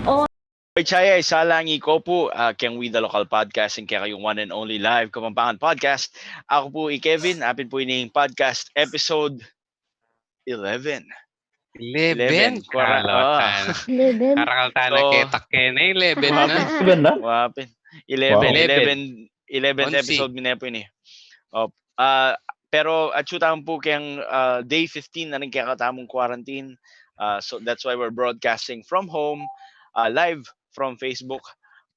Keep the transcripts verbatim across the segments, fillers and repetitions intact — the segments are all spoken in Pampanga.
Oy, chaya, isalang iko pu, ah, keng We The Local Podcast, ing kekayung one and only live Kapampangan podcast. Aku pu i Kevin, apin pu ining podcast episode eleven. Eleven. Eleven. Kara-, Kalotan. ah. Eleven. Karakal tana So, ketak kene, eleven na. Eleven na? Wapin. Eleven, Wow. Eleven. eleven, eleventh Onse. episode mi ne pu ini. Oh, ah, pero atyu tamu pu keng, ah, day fifteen na ning kekatamung quarantine. Ah, so that's why we're broadcasting from home, ah, live from Facebook.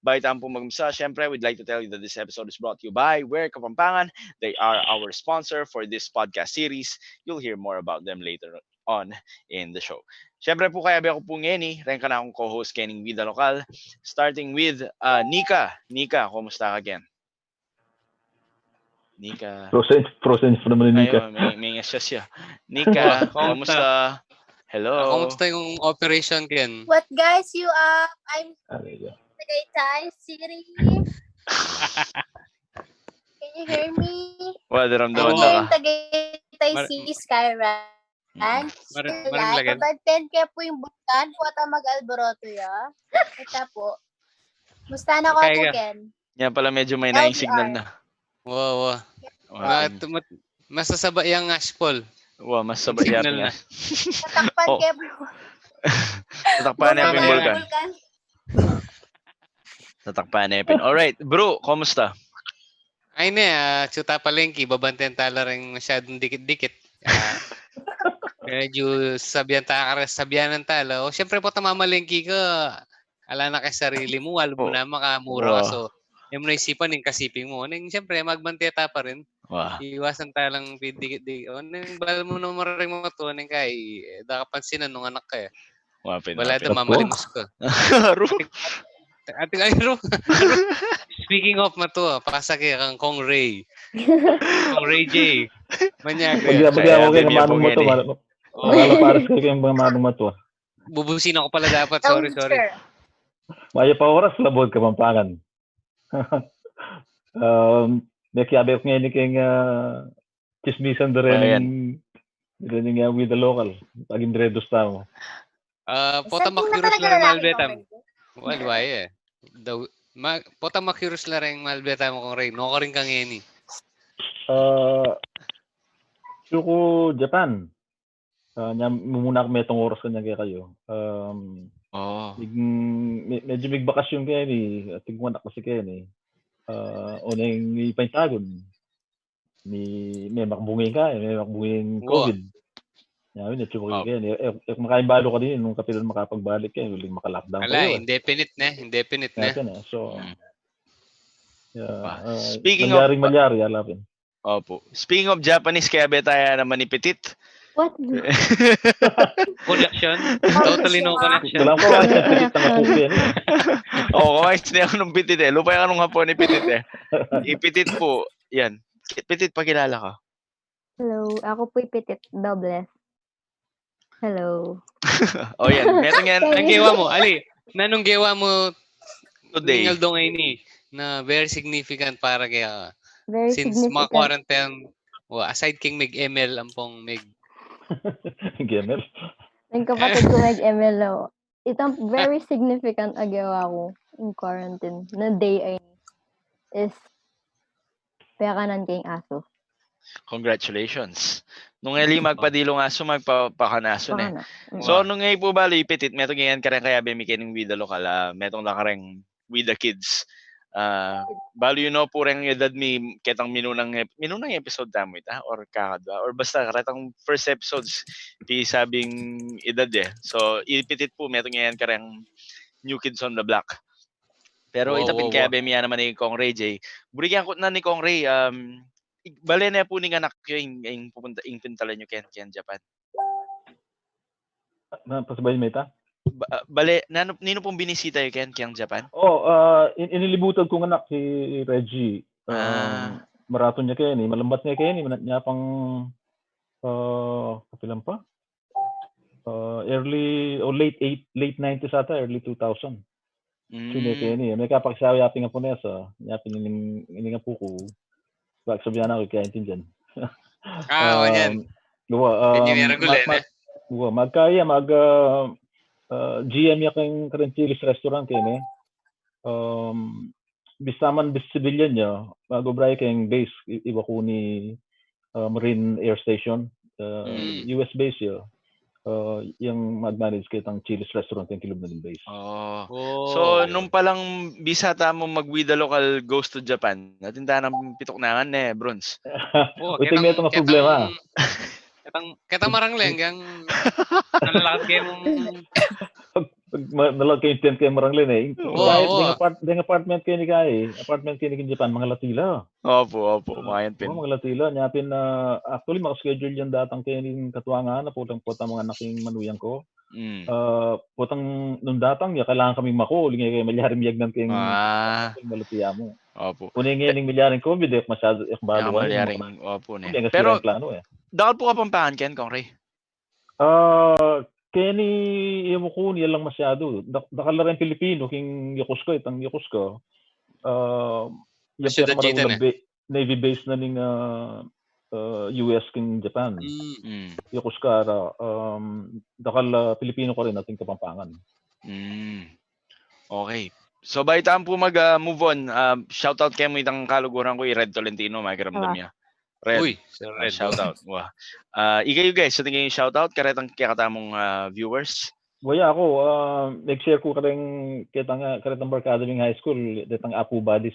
Bayu tamu pu magumisa, syempre, we'd like to tell you that this episode is brought to you by Where Kapampangan. They are our sponsor for this podcast series. You'll hear more about them later on in the show. Syempre pu, kayabe ku pu ngeni reng kanakung co-host kening We The Local, starting with, ah, Nika. Nika, kumusta ka, ken? Nika. Frozen, frozen pa naman ni Nika. Ayun, may, may ngasya siya. Nika, Oh, kumusta? Kumusta? Hello. Ah, kumusta yung operation, ken? What, guys? You, uh, I'm Ano yun? Tagaytay City. Can you hear me? Wa, daramdaman Oo. Here na in ka. Tagaytay Mar- City, Skyra. Mar-, Still Marin live. Lagan. Babad ten ke pu ing bulkan, pota mag-alboroto ya. Ita pu. Musta na ko Kaya pu, ka. Ken? Yan pala, medyo may L D R. naing signal na. Wa, wa. Wa. Mat-, mat-, masasaba yang aspal. Wa, masasaba Signal yang na. aspal. Tatakpan Oh. ke pu. Tatakpan na Bumaba pu ing na bulkan. Bulkan. Tatakpan na pu. Alright, bro, kumusta? Ay ne, ah, atyu ta palengki, babantayan ta la reng masyadung dikit-dikit. Ah, medyo sabian ta kare, sabianan ta la. O, syempre pota mamalengki ka, ala na ke sarili mu, walu mu Oh. na makamura ka. Wa. So, e mu na isipan ing kasiping mu. Neng, syempre, magbantayan ta pa rin. Wa. Iwasan ta lang pidikit-dikit. O, neng, bal mu na mareng matua, neng, kai, e, da ka pansinan nung anak ka, e. Wapin, Bala wapin. da mamalimus ka. Aru. Ating, ating, ay, ru. Speaking of matua, pasa ke kang Kong Ray. Kong Ray J. Manyag, Pag-, e. pag-, Kaya pag-, pag-, bibigyan manung ko matua, ngeni. Mal-, Oh. mal-, pares ke keng manung matua. Bubusin aku pala dapat. Sorry, sorry. Mayap a oras, Labuad Kapampangan. Um, mekiabe ku ngeni keng, ah, chismisan da ren Ayan. ning, da ren ning, ah, We The Local. Pag-introduce tamu. Ah, pota Sa tingin na makiurus talaga la reng lalaki malbe tamu. Kong Ray. Well, why, e? Daw, ma-, pota makiurus la reng malbe tamu, Kong Ray. Nukarin ka ngeni. Ah, atyu ku Japan. Ah, nya, mumuna ku metung oras kanyan kekayu. Um, Oh. mig-, me-, medyo migbakasyon keni, ating anak kasi keni. Ah, o neng ipaintagun. Ni, me makabungi ka, e, me makabungi Wa. COVID. Nya, yun, atyu ku Oh. keni. E, e, makaimbalu ka din, nung kapilan makapagbalik keni, uling maka-lockdown Ala, kayu, e. indefinite ne, indefinite Nya, ne. yun, e. So, Mm. yeah, Wa. ah, Speaking of, malyari, malyari, ala pin. Opo. Speaking of Japanese, kayabe ta ya naman i Pitit. What? Connection? Totally no connection. Wala ko, wala ko, Pitit, tanga po yan, e. Oo, kawais ne kanu nung Pitit, e. Lupaya kanu nung Hapon i Pitit, e. I Pitit pu, yan. Pitit, pakilala ka. Hello, aku pu i Pitit, dobles. Hello. O, yan. Metung yan. Nanung gewa mu, ali, nanung gewa mu Today. ning aldo ngeni na very significant para keka? Very Since significant. maka-quarantine, wa, aside keng meg-M L, ampong meg- Gamer? Neng kapatid ku meg-M L, o. Itang very significant a gewa ku in quarantine na day ay is pekanan ke ing asu. Congratulations. Nung eli magpadilu ing asu, magpa-, pakanan asu ne. Pakana. Mm. So, nung eli pu balu i Pitit, metung yan kareng kayabe mi keni king We The Local, a, metung la kareng We The Kids. A, balu yu no pu reng edad mi ketang minunang ep-, minunang episode tamu ita, or kakadwa, or basta karetang first episodes, pisabing edad, e. So, i Pitit pu, metung yan kareng New Kids on the Block. Pero Wow, ita pin wow, wow. kayabe mi ya naman i Kong Ray J. Buri keng kutnan ni Kong Ray, um, i-, bale ne pu ning anak yu ing, ing pupunta, ing pintalan yu ken, ken Japan? Na, pasabay mi ita? Ba-, bale, nanu, ninu pung binisita yu ken, keng Japan? O, a, in-, inilibutan kung anak si Reggie. Um, Ah. maratun ya keni, malambat ne keni, mana-, nya pang, a, kapilan pa? A, early, o late eight, late nineties ata, early two thousand. Atyu ne Mm. keni, e. Mekapakisabi ya pin ing apu ne sa, ya pin ining, ining apu ku. Baka sabian na ku, e ke aintindian. A, o, yan. Um, wa, Yan yung um, meron ko ma-, rin, ma-, e. wa, magkaya, mag, a, Ah, G M ya keng, keng Chili's Restaurant keni. Um, bista man, bis-, civilian ya, mag-obra ya keng base, i-, iwa ku ni, ah, Marine Air Station, ah, Mm. U S base ya. Ah, yang mag-manage ketang Chili's Restaurant yang kilub na ning base. Oh. Oh. So, nung palang bisa tamu mag-We the Local Goes to Japan, atin tana nang pituknangan ne, Bruns. Oh, Uy, ting metung a problema. Ketang, ketang marangleng, yang nalakad keng Pag ma-, nalakad keng tent keng marangleng e. Oo, Kahit oo. deng apart-, deng apartment keni keni, apartment keni keng Japan, mangalati la. Opo, opo, mayan pin. Oo, mangalati la. Nya pin, ah, actually, maka-schedule yang datang keni ning katuangan na, potang, potang manganak ing manugang ku. Mm. Ah, potang nung datang ya, kailangan kaming mako, uling e kaya malyaring miyagnan keng, Ah. keng malati mu. Opo. Kuning ngening malyaring COVID, e masyadu, e balu, Malyaring, opo ne. Pero, Pero, plano e. dakal pu Kapampangan ken, Kong Ray? Ah, keni, e mu ku, e lang masyadu. Dak-, dakal la reng Pilipinu keng Yokosuka, itang Yokosuka. Ah, yang Syudad pinakamaraul jita a ne. ba-, Navy base na ning, ah, ah, U S keng Japan. Mm. Mm. Yokosuka ra, um, dakal, ah, Pilipinu karin ating Kapampangan. Mm. Okay. So, bayu tamu pu mag, ah, move on, ah, shoutout kemu itang kaluguran ku, i Red Tolentino, makiramdam Ah. ya. Red, Uy, Sir ah, Red. Shoutout. Wa. Ah, ikayu, guys, atin kayung shoutout karetang kekatamung, ah, viewers? Wa ya, aku, ah, nag-share ku kareng, ketang, ah, karetang barkada ming high school, detang Apu Badis.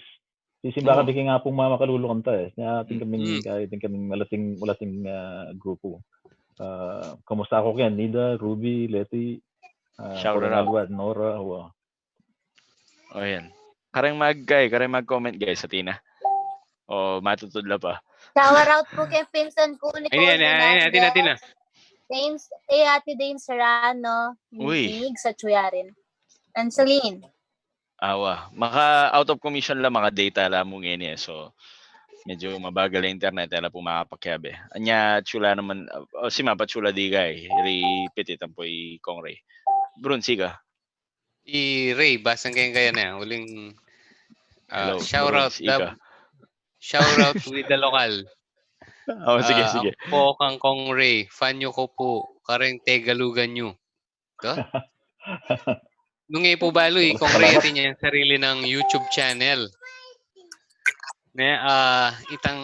Sisimba Oh. kami keng Apung Mama Kalulu kanta e. Nya atin Mm. kaming, Mm. kaya atin kaming malating, malating, ah, grupu. Ah, kamusta ku ken Nida, Ruby, Leti, ah, Shout Coronel out. Wad, Nora, wa. O, yan. Kareng mag-, kay, kareng mag-comment, guys, atin na. O, matutud la pa. Shout out pu keng pinsan ku ni Ayan, ayan, ayan, ayan, atin na, atin na. Dames, eh, Ate Dame Serrano, Uy. Mig sa Chuyarin. And Celine. Awa, maka-out of commission la, maka-data la mu ngeni e. So, medyo mabagal ang internet, e la pu makapakiabe. Anya, chula naman, o, si mapa chula di kay, repeat it, ampo i Kong Ray. Brun, siga. I Ray, basang keng kaya na, uling, ah, Hello, shout Brun, out, siga. Shout out with the local. O, sige, Ah, sige. Ampo kang Kong Ray, fan yu ku pu, kareng Tegalugan yu. Ka? Nung e pu balu, i Kong Ray atin yang sarili nang YouTube channel. Ne, ah, itang,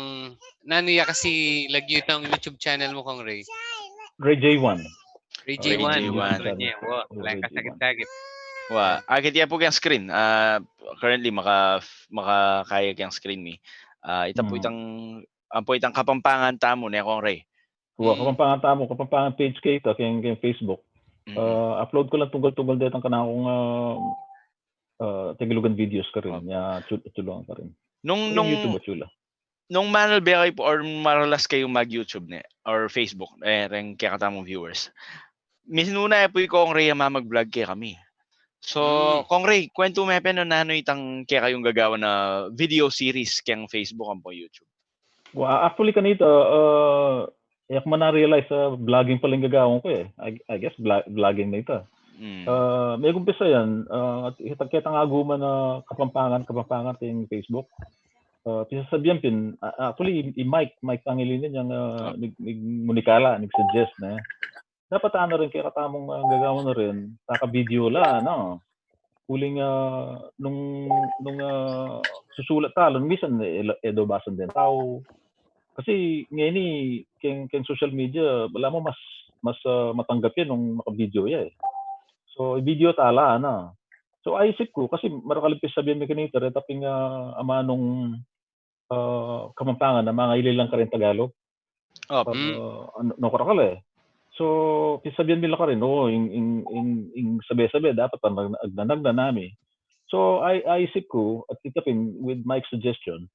nanu ya kasi lagyu itang YouTube channel mu, Kong Ray? Ray J one. Ray J one. Ray J one. Ray J one. Wa, Ray J one. kasakit-sakit. Wa, akit ya pu keng screen. Ah, currently, maka-, makakaya keng screen mi. Ah, ita pu Mm. itang, ampo itang Kapampangan tamu, ne, Kong Ray? Wa, Mm. Kapampangan tamu, Kapampangan page keta keng, keng Facebook. Mm. Ah, upload ku lang tunggal-tunggal detang kanakung, ah, ah, Tegalugan videos karin. Opo. Nya, chu-, chulungan karin. Nung, Keng nung, YouTube, chula. nung manalbe kayu pu or maralas kayu mag-YouTube ne, or Facebook, e, reng kekatamung viewers. Minuna e pu i Kong Ray a mamag-vlog kekami. So, Mm. Kong Ray, kwentu me pen nung nanu itang kekayung gagawan a video series keng Facebook ampo YouTube? Wa, actually, kanita, ah, e ku man na-realize a vlogging pala ing gagawan ku e. I, I guess vlog-, vlogging na ita. Mm. Ah, megumpisa yan, ah, at ita, ketang aguman a Kapampangan, Kapampangan keng Facebook. Ah, pisasabian pin, ah, actually, i, i Mike, Mike Pangilinan yang, ah, Ah. mig-, mig-, munikala, mig-suggest ne. Dapat ana rin kekatamung, ah, gagawan na rin, taka-video la, no? Uling, ah, nung, nung, ah, susulat tala, nung minsan, e, e do basan deng tau. Kasi ngeni, keng, keng social media, ala mu mas, mas, ah, matanggap ya nung maka-video ya e. So, i-video tala, ana. So, aisip ku, kasi marakal pin sabian mi kanita, reta pin, ah, amanung, ah, Kapampangan a mangailang kareng Tagalog. Op. Pag, Mm. ah, ano, no, karakal e. So, pisabian mi la karin, o, ing, ing, ing, ing sabe-sabe, dapat a nag-, agnanag na nami. So, ai-, aisip ku, at ita pin, with Mike's suggestion,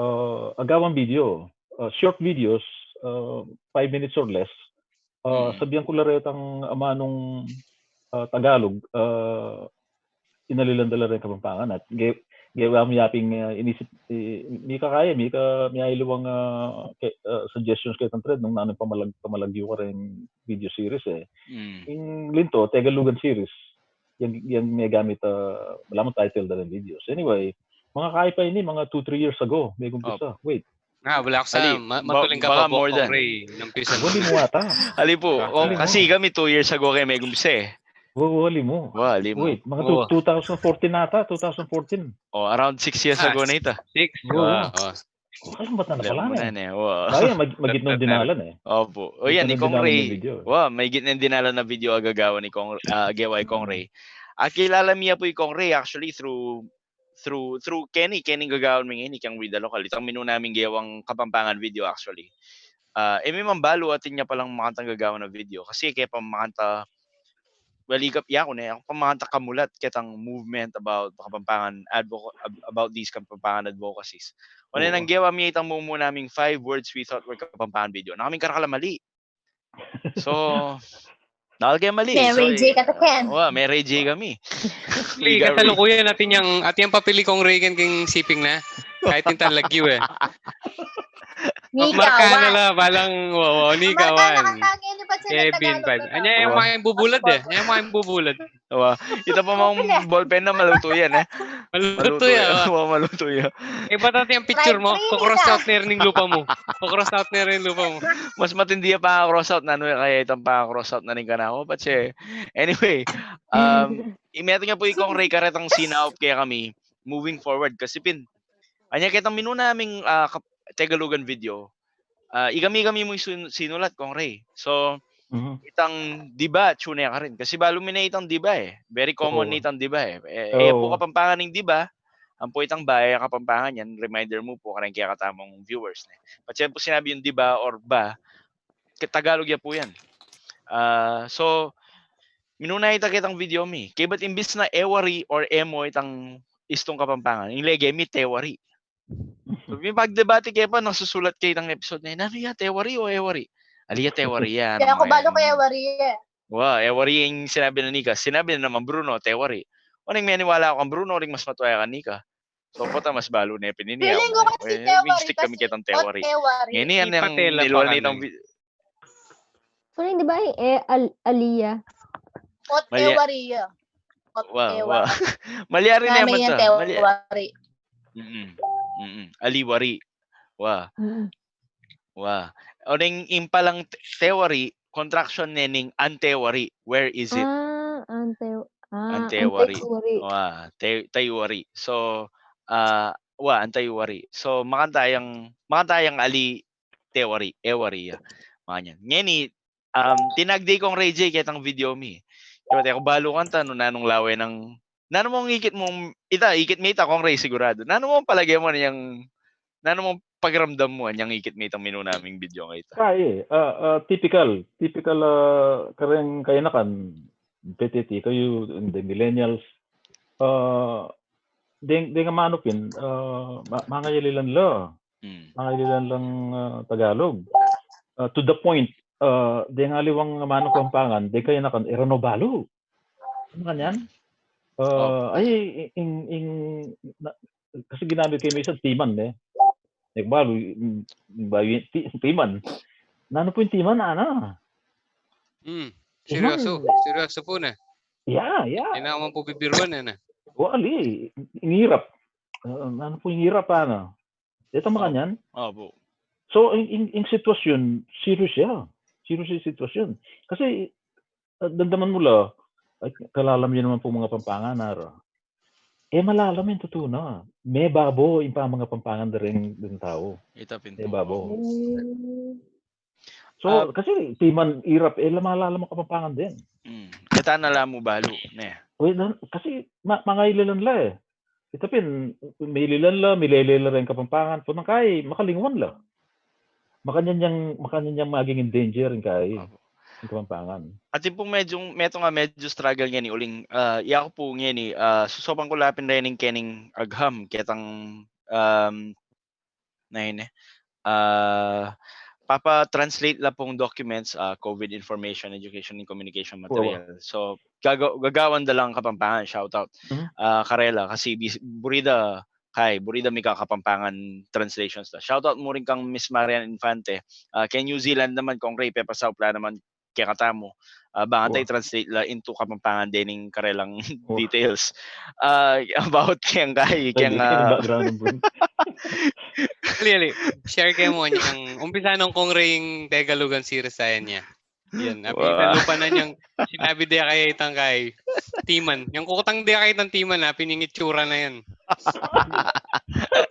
ah, agawang video, ah, short videos, ah, five minutes or less. Ah, Mm. sabian ku la retang amanung, ah, Tagalog, ah, inalilan da la reng Kapampangan at ge-, gewa mi yaping, ah, inisip, i-, mika kaya, mika, miyaliwang, ah, ke-, ah, suggestions ketang thread nung nanu pamalag-, pamalagyu kareng video series e. Mm. Ing linto, Tegalugan series. Yang, yang megamit, ah, ala mu title da reng videos. Anyway, makakaya pa ini, mga two, three years ago, megumpisa. Wait. Ah, ala ku sa, Ali, ma-, ba-, matuling ka baka pa pu, more than. Kong Ray, nung pisan. Wa, di mu ata. Ali pu, Ah, o, ali mu. Kasi kami two years ago kaya megumpisa e. Wa, wa, limu. Wa, limu. Wait, mga two, two thousand fourteen ata, two thousand fourteen. Oh, around six years ago na ita. Six. Wa, wa. Wa, alam, ba't na pala na eh? Wa. Kaya mag-, magit nung dinalan eh. Opo. O yan, ni Kong Ray. Wa, magit nung dinalan na video a gagawan ni Kong, ah, gewa i Kong Ray. Akilala mi ya pu i Kong Ray actually through through, through keni, keni gagawan mi ngeni, keng Wida Lokal. Itang minuna ming gewang Kapampangan video, actually. Ah, e mi man balu atin ya palang makantang gagawan a video. Kasi kaya pa makanta, well, ikap yaku ne, aku pa makanta kamulat ketang movement about Kapampangan advoca-, ab-, about these Kapampangan advocacies. One nang gewa mi itang mumuna ming five words we thought were Kapampangan video. Nakaming karakal a mali. So, nakal kaya mali. Mary J kataken. Wa, Mary J kami. Kasalukuyan natin yang, at yang papili Kong Reagan king siping na. Kahit yung talagyu eh. Marka na la, balang, wa, wa, ni kawan. Kevin, five. Anya yung mga bubulad eh. Anya yung mga bubulad. Wa, ita pa mang ballpen na malutu yan eh. Malutu yan, wa. Wa, malutu yan. E, ba't atin yang picture mu? Ku-cross out ne rin ing lupa mu. Ku-cross out ne rin ing lupa mu. Mas matindi ya pa cross out, nanu kaya itang pa cross out na rin kanaku. But siya, anyway, um, imetung ya pu i Kong Ray karetang sinaup kekami moving forward. Kasi pin, anya ketang minuna ming, ah, kap-, Tegalugan video, ah, ikami-kami mu i sun-, sinulat, Kong Ray. So, itang diba, tune ka rin. Kasi balu mi ne itang diba eh. Very common ne itang diba eh. E, e pu Kapampangan ing diba, ampo itang ba, e Kapampangan yan, reminder mu pu kareng kekatamung viewers ne. Patse pu sinabi yung diba or ba, ke-, Tagalog ya pu yan. Ah, so, minuna ita ketang video mi. Kaybat imbis na e wari or e mo itang istung Kapampangan, ing lege mi, te wari. So, mipagdebate ke pa, nasusulat ke itang episode na, nanu ya, te wari o e wari? Ali ya, te wari ya. Kaya aku balu ke e wari ya. Wa, e wari ing sinabi na ni Nika. Sinabi na naman Bruno, te wari. Wa, ning meniwala aku kang Bruno, ning mas matua ya kang Nika. So, pota mas balu ne pin ini. Feeling ko kasi te wari, stick kami ketang te wari. Ngeni yan yang nilwa nitang vi-, Feeling, di ba, e, al-, ali ya. Ot e wari ya. Ot e wari. Malyari ne man ta. Malyari. Mm-mm. Mm-mm. Ali wari. Wa. Wa. O ning, ing palang te-, te wari, contraction ne ning ante wari. Where is it? Ah, ante, ah, ante wari. Wa, te-, te wari. So, ah, wa, ante wari. So, makanta yang, makanta yang ali te wari, e wari ya. Makanyan. Ngeni, um, tinagdi kong Ray J ketang video mi. Kaya aku balu kanta, nung nanung lawe nang, nanu mung ikit mu, ita, ikit mi ita, Kong Ray, sigurado. Nanu mung palage mu yang, nanu mung pakiramdam mu yang ikit mi itang minuna ming video ngeni? Ay, ah, ah, typical, typical, ah, kareng kayanakan, peteti, kayu, the millennials, ah, deng, deng amanu pin, ah, ma-, mangayalilan la. Hmm. Mangayalilan lang, ah, Tagalog. Ah, to the point, ah, deng aliwang amanu Kapampangan, deng kayanakan, e ra no balu. Makanyan? Ah, ay, ing, ing, na, kasi ginamit ke minsan timan, e. E ku balu, mm, balu ing ti-, timan. Nanu pu ing timan, ana? Hmm. Timan. Seryoso. Seryoso pu ne. Ya, ya. Kailangan pu bibiruan, e, na. Wa, ali, ing irap. Ah, nanu pu ing irap, ana? Ita makanyan? Opo. So, ing, ing, ing sitwasyun, serious ya. Serious ya ing sitwasyun. Kasi, ah, damdaman mu la, ay, kalalam yu naman pung mangapampangan, ara. E malalam ing tutu na. Mebabo ing pamangapampangan da reng, reng tau. Ita pin pu. Mebabo. Hmm. So, ah, kasi timan irap, e la malalam a Kapampangan deng. Mm. Keta na la mu balu, ne? Uy, na, kasi ma-, mangayalilan la, e. Ita pin, miyalilan la, milele la reng Kapampangan, potang kai, makalingwan la. Makanyan yang, makanyan yang maging endanger ing kai. Opo. Ing Kapampangan. Atin pung medyo, metung a medyo struggle ngeni, uling, ah, yaku pu ngeni, ah, susopan ku la pin reng kening agham, ketang, um, na ini, ah, papa-translate la pung documents, ah, COVID information, education and communication material. So, gaga-, gagawan da lang Kapampangan, shout out. Mhm. Ah, karela, kasi bis-, buri da, kai, buri da mika Kapampangan translations da. Shout out mu rin kang Miss Marian Infante. Ah, keng New Zealand naman, Kong Ray, pepasaup la naman kekatamu. Ah, bang ta i-translate la into Kapampangan dening karelang details. Ah, about keng kai, keng, ah, background. Ali, ali. Share ke mu yang umpisa nung Kong Ray ing Tegalugan series, ayan ya. Yan, apin, wow, kalupa na niyang sinabi de kaya itang kay Timan. Yang kukutang de kaya itang Timan, apin, ing itsura na yan.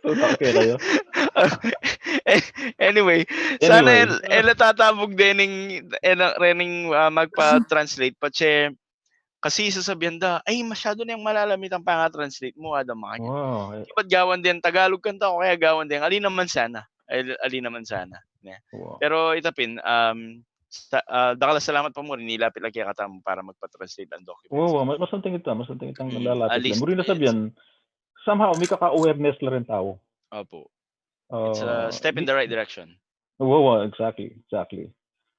Okay kayo. Eh, anyway, sana el, el tatabug din ning, el, rening, ah, magpa-translate pa, che, kasi sasabihan da, "Ay, masyado na yang malalam itang panga-translate mu," ada makanya. Wow. Ibat gawan din Tagalog kanta o kaya gawan din, ali naman sana. Ay, ali naman sana. Ne? Wow. Pero ita pin, um, sa, ah, dakal a salamat pa mu rin, ilapit la kekatamu para magpa-translate ang documents. Wow, wow. Mas, masanting ita, masanting itang, mm, lalapit la. At least, muri na sabihan, somehow, mika-awareness la rin tau. Opo. It's a, uh, step in the right direction. Wow, wow, exactly, exactly.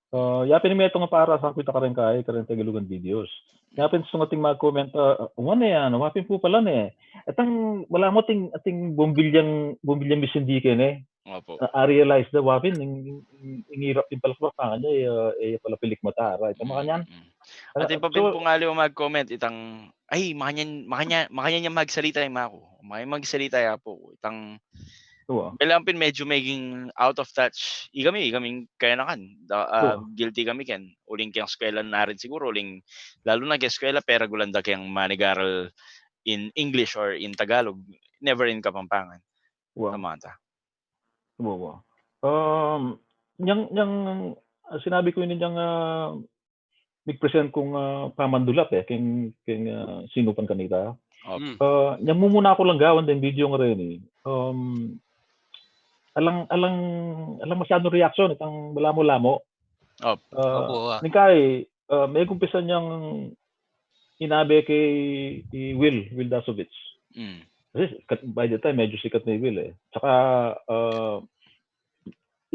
Uh, yapin metung a para sangkut ita kareng kay, kareng Tegalugan videos. Yapin sung ating mag-comment, uh, wan ne, ano, wapin pu pala ne. Itang, wala mu ating, ating bumbilyang, bumbilyang misindi ke ne. Opo. Uh, I realize da, wapin, ing, ing, ing irap din pala kapampangan ne, uh, eh, pala pilik mata, right? Makanyan. Atin pa pin pu ngali mag-comment, itang, ay, makanyan, makanyan, makanyan ya magsalita ing ama ku. Makanyan magsalita ing apu ku. Itang, well, ampin medyo maging out of touch. Ikami, ikami kayanakan. Da, ah, guilty kami ken. Uling keng eskwela na rin siguro, uling, lalo na keng eskwela, pera gulanda keng manigaral in English or in Tagalog. Never in Kapampangan. Wow. Tama ta. Wow, wow. Um, yang, yang, ah, sinabi ku ini yang, ah, mig-present kung, ah, pamandulat e, keng, keng, ah, sinupan kanita. Op. Mm. Ah, nyang mumuna ku lang gawan deng video ngeni. Um, alang, alang, alang masyadung reaksyon, itang balamu-lamu. Op. Ah, opo, ah. Ning kai, ah, megumpisa nyang inabe ke i Will, Will Dasovich. Mm. Kasi sikat, by the time, medyo sikat na i Will e. Tsaka, ah,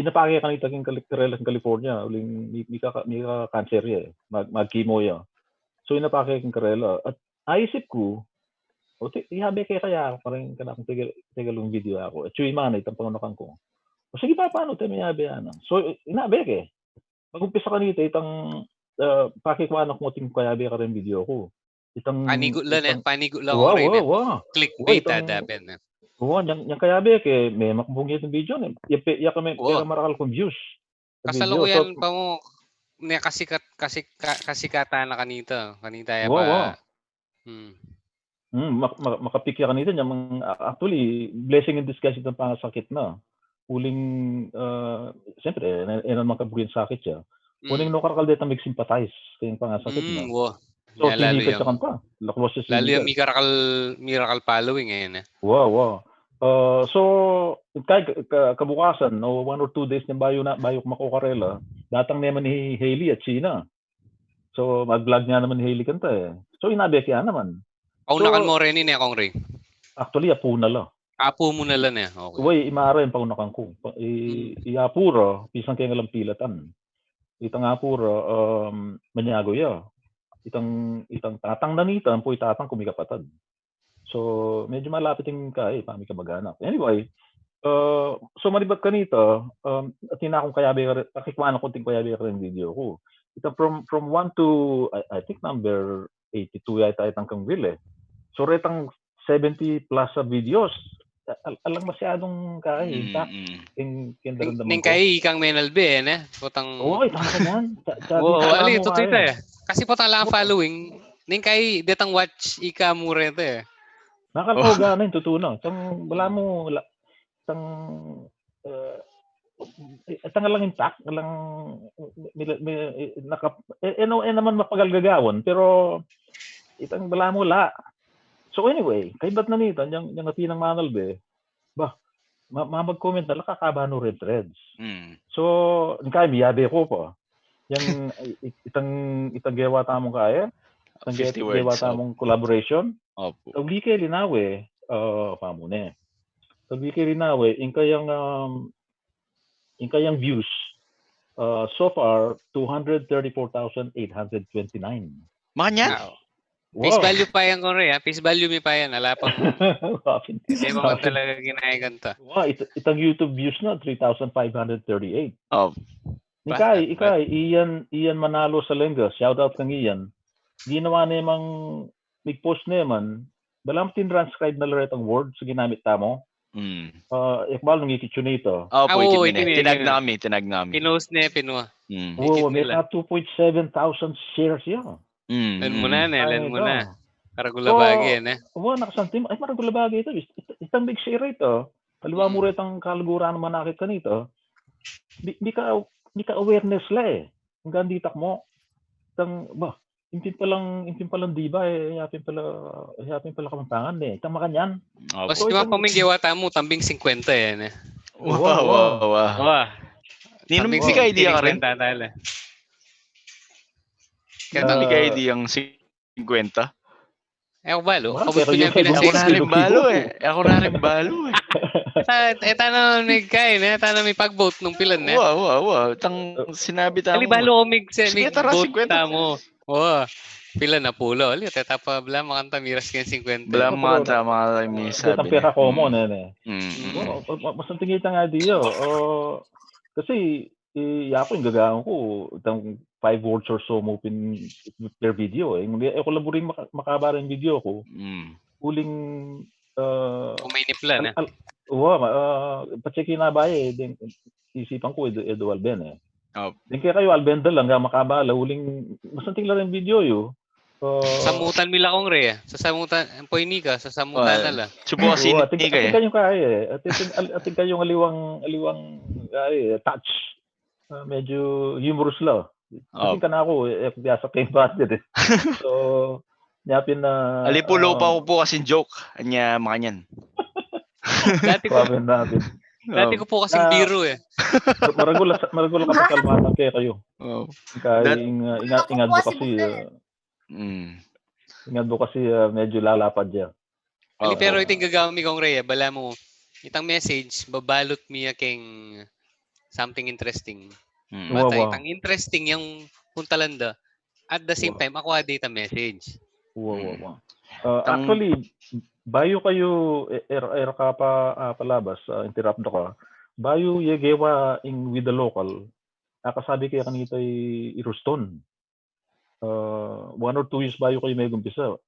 inapake kanita keng Cali-, karelang California, uling mi-, mika-, mika-cancer ya e. Mag-, mag-chemo ya. So, inapake keng karela. At aisip ku, o, ti-, iyabe ke kaya, parang kanakung Tegal-, Tegalung video aku. At yung imana, itang pangunakan ku. O, sige pa, paano te, miyabe ana? So, inabe ke. Mag-umpisa kanita, itang, ah, pakikwanan ku ating kayabe kareng video ku. Itang, panigu la ne, itang, panigu la, wow, wow, wow. Clickbait, wow, itang, ada pin e. Wow, yang, yang kayabe ke, memakbung ya itang video ne. Ya pe, ya kami, wow, pera marakal kung views. Kasalukuyan pa mu, ne, kasikat, kasika-, kasikatan na kanita. Kanita ya pa. Wow, wow. Hmm. Hmm, mak-, mak-, makapik ya kanita, nyang, actually, blessing in disguise itang pangasakit na. Uling, ah, siyempre, e, e naman kabukin sakit ya. Uling, mm, no, karakal detang mig-sympathize keng pangasakit na. Mm, wo. So, ya, lalu tinikas yang, ya kanta. Lalu yang miracle, miracle following e, ne? Wow, wow. Ah, so, ka-, ka-, kabukasan, no, one or two days na bayu na, bayu ku makukarela, datang naman i Hailey at Sheena. So, mag-vlog nga naman i Hailey kanta e. So, inabe ke ya naman. Paunakan mu reni ne, Kong Ray? Actually, apu na la. Apu mu na la ne, okay. Uy, imara yang paunakan ku. Pa-, i-, hmm, i apu ra, pisang keng alang pilatan. Itang apu ra, um, manyago ya. Itang, itang tatang na nita, ampo i tatang ku mikapatad. So, medyo malapit ing kai, pamikamag-anak. Anyway, ah, so manibat kanita, um, atin na kung kayabe kare-, pakikwanan ku ating kayabe kareng video ku. Ita from, from one to, I, I think number eighty-two yata itang kang Will e. So, retang seventy plus a videos. A-, al-, alang masyadung kai, mm, intact. Mm. Ing, ing daramdaman ku. Ning kai ikang menalbe e, ne? Potang, oo, itang kanyan. Sa-, sabi ko, ali, tutu ita e. Kasi potang alang following, ning kai detang watch ika mu reta e. Nakal-, oh, gana, ing tutu na. Itang balamu, la-, itang, eh, itang alang intact, alang, mi-, mi-, eh, naka-, e, e, no, e naman mapagal gagawan, pero itang balamu la. So anyway, kaybat na nita, yang, yang atin nang manalbe, ba, ma-, mamag-comment na la, kakaba no reng threads. Mm. So, ning kai miyabe ku pa. Yang, i-, i-, itang, itang gewa tamung kai, itang ge-, fifty words, gewa tamung collaboration. Opo. Tauli ke linawe, ah, pamune. Tauli ke linawe, ing kayang, um, ing kayang views, ah, so far, two hundred thirty-four thousand eight hundred twenty-nine. Makanyan? Wow. Face value pa yan, Kong Ray, ha? Face value mi pa yan, ala pa. Wow, hindi mo talaga ginaya ganito. Wow, it-, itang YouTube views na, three thousand five hundred thirty-eight. Oh. Ning kai, ning kai, Ian, Ian Manalo Salenga, shout out kang Ian. Ginawa ne mang, mig-post ne man, balamu tin-transcribe na la retang word sa ginamit tamu. Mm. Ah, ikbal nung ikitsu nito. Opo, ah, oo, ikit ne. Tinag nami, tinag nami. Pinost ne, pinwa. Mm. Wow, Ikit nila. Meta two point seven thousand shares ya. Mm. Len mu na, ne? Len mu na. So, Karagul a bage, ne? Wow, nakasantim. Ay, maragul a bage ita. Itang big share ita. Kaliwa mu retang kaluguran naman akit kanita. Mika, mika awareness la e. Anggang ditak mu. Itang, ba, intin palang, intin palang diba e, yapin pala, yapin pala Kapampangan e. Itang makanyan. Opo. Kasi di ba paminggewa tamu, tambing singkwenta e, ne? Wa, wa, wa. Wa. Ninung Tambing mika idea ka rin? Singkwenta tala. Ninung mika idea ang singkwenta? Eh, ako balo. Wala, Kabut pero ko niya yung sa Ako pinasales. na rin balo e. Ako na rin balo e. Eh, tana may kain, eh. Tana may pag-vote nung pilan, eh. Wa, wa, wa. Tang sinabi tamu. Ali balo ko mig, Sige, mig tara, vote singkwenta. Tamu. Wa. Pilan na pulo. Ali, teta pa bala, makanta miras kaya singkwenta. Bala Pero, makanta, mga may Ang sabi. pera ko mo, Mm. ne, ne. Mm. Mm. Oh, ma- ma- masanting itang idea. Oh, kasi, i- ako yung gagawin ko, itang five words or so mo pin per video. Eh. Hindi, ako laburing maka- makaba rin video ko. Mm. Uling, uh, Kung may niplan, eh. al- wa, ma- uh, pacheck na ba eh, din, isipan ko, Edu, Edu Alben eh. Oh. Din kaya kayo, Alben da lang, nga makabala, uling, masanting lang yung video yo. Uh, Samutan mi la kong re, eh. Sa samutan, ang poy ni ka, sa samutan Ah, na la. Subukan si Oo, ating, Nika ating eh. kayong kaya eh. Ating, ating, ating kayong aliwang, aliwang, ay, eh, touch. Ah, medyo humorous la. Oh. Ating ka na ako, eh, eh, kaya sa kayong budget eh. So, nyapin na... Alipulo ah, pa ko po kasing joke. Anya, makanyan. Dati ko, Grabe natin. dati ko po kasing Na- biro, eh. Maragul, maragul ka pasalmatan kaya kayo. Oh. Kaya That- ing, uh, ingat, ingat mo kasi, uh, Mm. ingat mo kasi, uh, medyo lalapad yan. Ali, Oh. pero iting gagawin mi kong re, eh, bala mo, itang message, babalot mi ya keng something interesting. Mm. Wa- Bata, wa. itang interesting yung puntalan da. At the same Wa- time, ako adi ta message. Wow, wow, Mm. wow. Uh, Tang- Actually, bayo kayo, er, er ka pa, ah, palabas, ah, interrupt ka. Bayo yegewa ing With the Local, akasabi kaya kanita i, i Ruston. Uh, one or two years bayo kayo may gumpisa.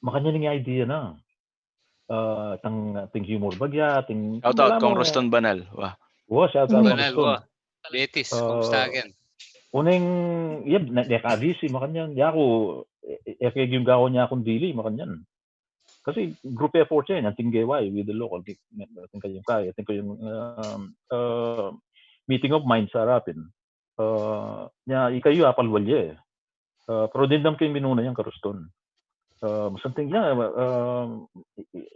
Makanyan ing idea na. Uh, tang, ting humor bagya, ting... Shout out kong Ruston Banal. Wa. Wa, shout out Banal, kong Ruston. Wa. Betis, Ah, kumusta akin? Uneng, yep, ne, ne kadisi, makanyan. Yaku, e, e, e, yung gawa niya akong dili, makanyan. Kasi group effort siya, yung tinggewa, eh, With the Local, ki-, ne, ating kayong kaya, ating kayong, um, uh, meeting of minds sa harapin. Uh, nya, ikayo, apalwal ya, eh. Uh, pero dindam kayo minuna yung karuston. Uh, masanting niya, uh, i- i-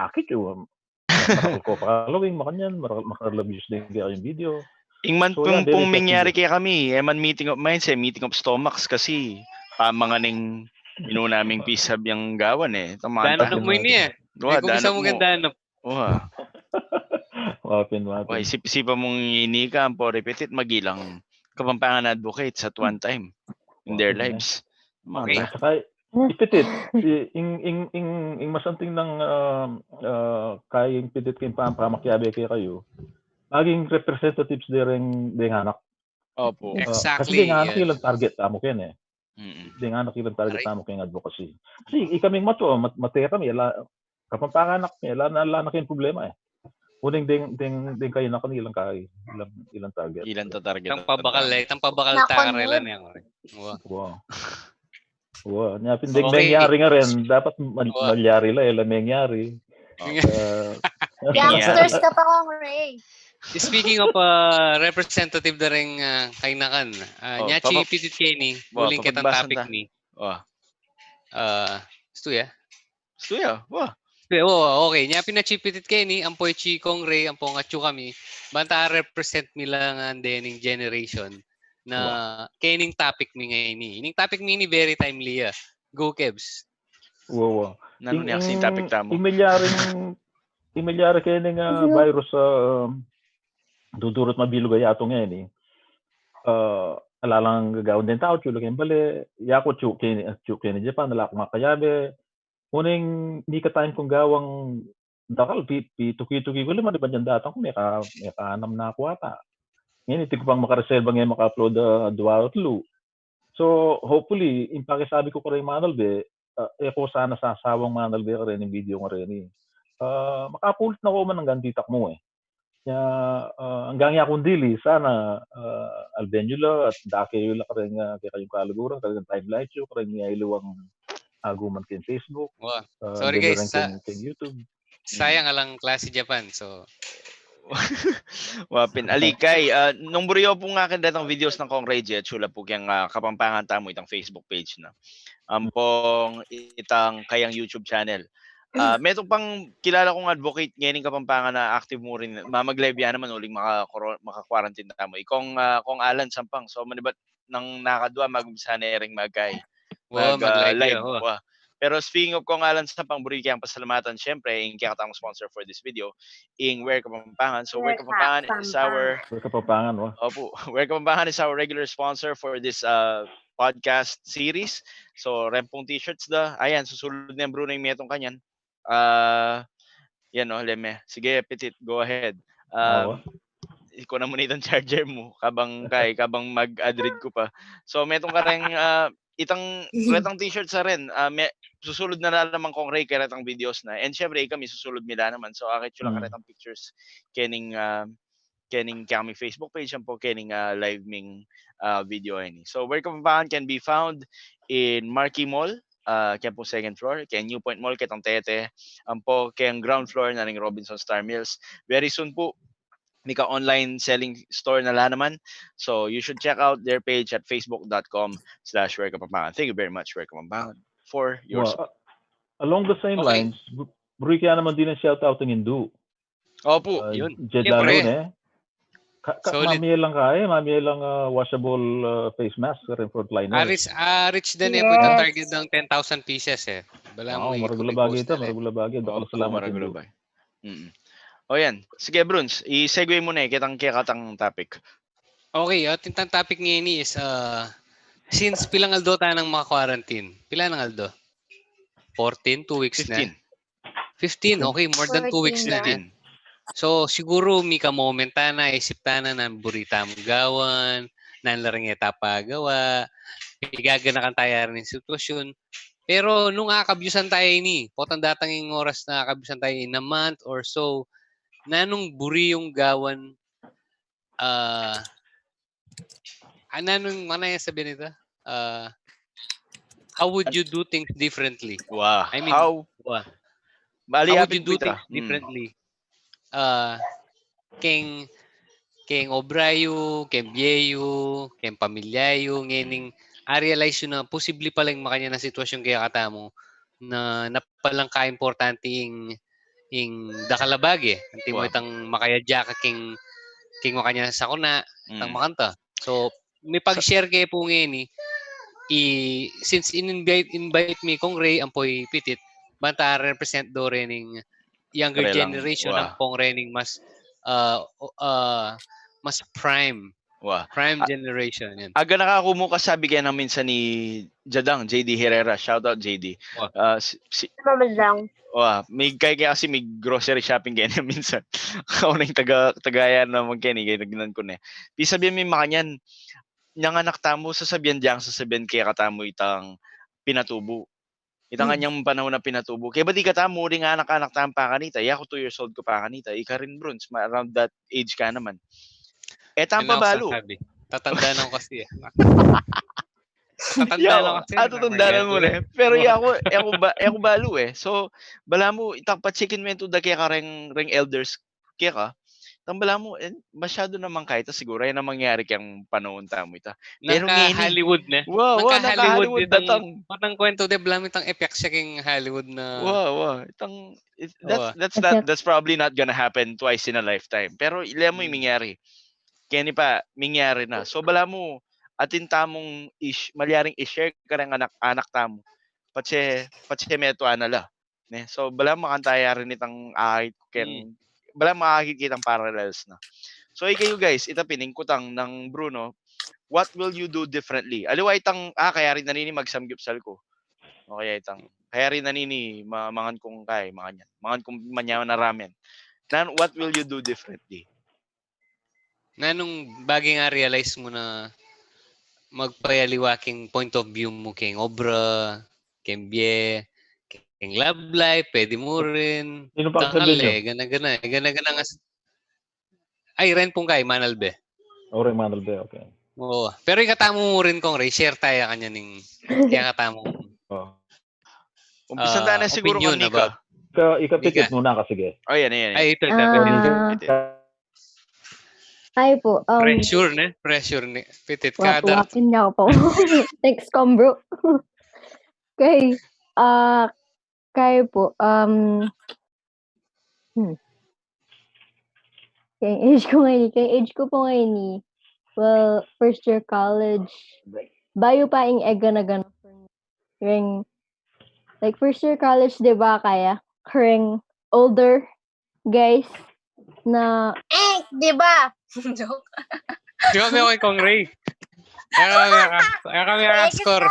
akit yung, um, marakal ko pa kalawing, makanyan, marakal, makaralabis din kaya yung video. Ing man So, pung, yan, very pung mangyari effective. Kaya kami, e man meeting of minds, eh, meeting of stomachs kasi pamanganing inu naming pisab yang gawan, eh. Tama, Danop ta- na mo ini, eh. Wa, May kumpisa danop mo mo. Kaya danop. Wa. Wapin, wapin. Wa, isip-isipan mong ini ka, ang po repetit, magilang Kapampangan advocates at one time in their Okay. lives. Okay. Mata. Saka, ipitit, i- ing, ing, ing, ing masanting ng, ah, ah, kaya ipitit kayong pam-, pamakyabe kaya kayo, maging representatives de ring, de ring anak. Opo. Ah, Exactly, kasi de ring anak, yes. Ilang target tamu kaya, eh. Mm-mm. De ring anak, ilang target Aray. tamu kaya advocacy. Kasi ikaming macho, mat, mate kami, ala, Kapampangan kami, ala na, ala na kayong problema, eh. Uling ding, ding, ding kayo na kanilang kay, ilang, ilang target. Ilang ta target. Itang pabakal, eh. Itang pabakal Nako, tarela Ned. Niya. Wa. Wow. Wow, nya pin ding Okay. mangyari nga rin, dapat mal- Wow. malyari la, ila mangyari. Oh. Uh, Gangsters ka pa, Kong Ray. Speaking of, uh, representative na rin, uh, kainakan, uh, Oh, nya papa- chipitit keni, Wa, uling kitang papagbasan topic ta. ni. Wa. Uh, gusto ya? Gusto ya? Wa. Pero, okay, nya pinachipitit keni, ampo i chi Kong Ray, ampo nga chu kami, banta represent mi lang ang dening generation na kening topic mi ngeni. Ining topic mi ini very timely, ah. Go, Kebs. Wow, wow. Nanu ni aksing topic tamu? Imilyaring, imilyaring kaya nga virus, ah, dudurut mabilug a yatu ngeni. Ah, alalang gagawan deng tau, chu la keng bale, yaku chu keni, chu keni Japan, ala kung makayabe. Uling mika time kung gawang dakal, pi, pi, tuki-tuki ku, lima di ba dyan datang ku, meka, meka anam na ku ata. Ngeni, iti ku pang makareserba ngeni maka-upload, ah, dua o tlu. So, hopefully, ing pakisabi ku karing manalbe, ah, e ku sana sasawang manalbe kareng video kareni. Ah, makapulit na ku man anggang ditak mu, eh. Ya, ah, anggang ya kung dili, sana, ah, alben yu la at dake yu la kareng, ah, kekayung kaluguran, kareng timeline yu, kareng aliwang aguman keng Facebook, Wa. ah, Sorry, alben yu guys, reng sa-, keng, keng YouTube. Sayang, alang klase Japan. So, Wa pin. Ali kay, ah, nung buri yu pung akin detang videos nang Kong Ray, chula pu keng, ah, Kapampangan tamu itang Facebook page na. Ampong itang kayang YouTube channel. Ah, metung pang kilala kung advocate ngening Kapampangan na active mu rin. Mamag-live ya naman uling maka-, maka-quarantine tamu. I Kong, ah, Kong Alan Sampang. So, manibat nang nakadwa, mag-, sana ring magkay. Wa, Mag, ah, mag-live live. ya, wa. Wa. Pero speaking of Kong Alan Sampang, buri kayang pasalamatan, syempre, ing kekatang sponsor for this video, ing Where Kapampangan. So, Where Kapampangan is our, Where Kapampangan, wa. Opo, Where Kapampangan is our regular sponsor for this, uh, podcast series. So, reng pung t-shirts da. Ayan, susulud na yan, Bruno, ing metung kanyan. Ah, yan, o, leme. Sige, Petit, go ahead. Ah, Um, ikunan mu na itang charger mu, kabang kay, kabang mag-ad-read ku pa. So, metung kareng, ah, itang, retang t-shirt sa rin, ah, me-, susulud na la naman Kong Ray karetang videos na. And syempre, kami susulud mi la naman. So, akit yu lang karetang pictures kening, ah, kening kami Facebook page, ampo kening, ah, live ming, ah, video ini. So, Where Kapampangan can be found in Marquee Mall, ah, keng pung second floor, keng New Point Mall, ketang Tete, ampo keng ground floor na ning Robinson Star Mills. Very soon pu, mika online selling store na la naman. So, you should check out their page at facebook dot com slash Where Kapampangan. Thank you very much, Where Kapampangan, for your Wa, support. Along the same Okay. lines, bu-, buri kaya naman din ang shout out ng Indu. Opo. Ah, Yun. Jed Siyempre. Lalun, eh. Ka, ka, Solid. Mamie lang ka, eh. Mamie lang, ah, washable, ah, face mask sa frontliner. Arich, arich din eh, Yes. po target ng ten thousand pieces eh. Bala Wow, mo, maragul a ikuti-post bagi ito, na eh. maragul a bagi. Dakal Opo, a salamat, maragul a Indu. bagi. Mm. O yan. Sige, Bruns, i-segue mu na eh, ketang kekatang topic. Okay, at itang topic ngeni is, ah, since pilang aldo tana nang maka-quarantine? Pila nang aldo? Fourteen, two weeks na? Fifteen. Fifteen, okay, more than two weeks na. Fifteen. So, siguru mika-moment tana, isip tana, nanu buri tamung gawan, nanu la ring e ta pagawa, pigaganakan taya rin ing sitwasyun. Pero nung akabyusan taya ini, potang datang ing oras na akabyusan taya in a month or so, nanung buri yung gawan, ah, ah, nanung, mana ya sabihin nita? Ah, how would you do things differently? Wow. I mean, How? Wa. Bali, How would apin you do ku ita. things differently? Ah, keng, keng obra yu, keng bie yu, keng pamilya yu, ngening a-realize yu na posible pala ing makanyan a sitwasyun kekatamu na napalangka importante ing, ing dakal a bage. Antimo itang makayadya ka keng, keng makanyan a sakuna, itang makanta. So, mipag-share ke pu ngeni, i, since in-invite, invite mi Kong Ray ampo i Pitit, banta represent do rening younger generation, ampong rening mas, ah, o-, ah, mas prime. Prime generation, yan. Aganaka ku mu kasabi keni minsan ni Jadang, J D Herrera. Shout out, J D. Wa. Ah, si, si, Mamandang. Wa, mig-, kaya, kaya kasi mig-grocery shopping keni minsan. Ako na ing taga, tagayan naman keni, kaya nagnan ku ne. Pisabian mi makanyan, nyang anak tamu, sasabian dyang, sasabian kekatamu itang pinatubu. Itang kanyang panahun na pinatubu. Kaya ba di katamu, ring anak-anak tamu pa kanita, yaku two years old ku pa kanita, ika rin Bruns, ma-, around that age ka naman. E tamu pa balu. Tatanda na ku kasi eh. Tatanda na kasi. Ah, tatanda na mu ne. Pero yaku, yaku ba, yaku balu eh. So, bala mu, itang patse kinwentu da keka reng, reng elders keka. Itang bala mu, eh, masyadu naman kaya ita, siguru, yan ang mangyari keng panahun tamu ita. Pero ngeni, Hollywood ne. Wa, wa, naka-Hollywood itang, patang kwento de, bala mu itang epekto keng Hollywood na. Wa, wa. Itang, that's, that's not, that's probably not gonna happen twice in a lifetime. Pero, ile mu yung mangyari. Keni pa, mangyari na. So, bala mu, atin tamung ish-, malyaring i-share kareng anak, anak tamu. Patse, patse metua na la. Ne? So, bala mu makanta ya rin itang akit keng, bala mu makakit kitang parallels na. So, ikayu guys, ita pin ing kutang nang Bruno, what will you do differently? Aliwa itang, ah, kaya rin nanini magsamgyupsal ku. O kaya itang, kaya rin nanini ma-, mangan kung kay, mangan yan. Mangan kung manyaman a ramen. Nan, what will you do differently? Nanung bage a realize mu na magpayaliwa keng point of view mu keng obra, keng bie, keng love life, pwede mu rin. Sino pa sabihin nyo? Gana-gana, gana-gana nga s-, Ay, ren pung kay Manalbe. O, ren Manalbe, okay. Oo. Pero ikatamu mu rin, Kong Ray, share taya kanyan ning, kaya katamu. Oh. Umpisan tayo na siguro Opinion kan Nika. about Ka, ikapitit Nika. muna ka, sige. Oh, yan, yan, yan. Ay, ito, ito. Ah. Pitit, Pitit, pitit. pitit. Ay po. Um, Pressure, ne? Pressure, ne? Pitit. wa- Kada. Wapin niya po. Thanks, Kong Bru. Kay, ah, kay po, um, hmm. Kay age ko ngayon, kay age ko po ngayon, well, first year college, bayu pa ing egana-gana. Ring, like, first year college, di ba, kaya? Ring older guys na, Eh, di ba? Joke. Di ba, may okay, Kong Ray? Kaya kami, kaya kami score.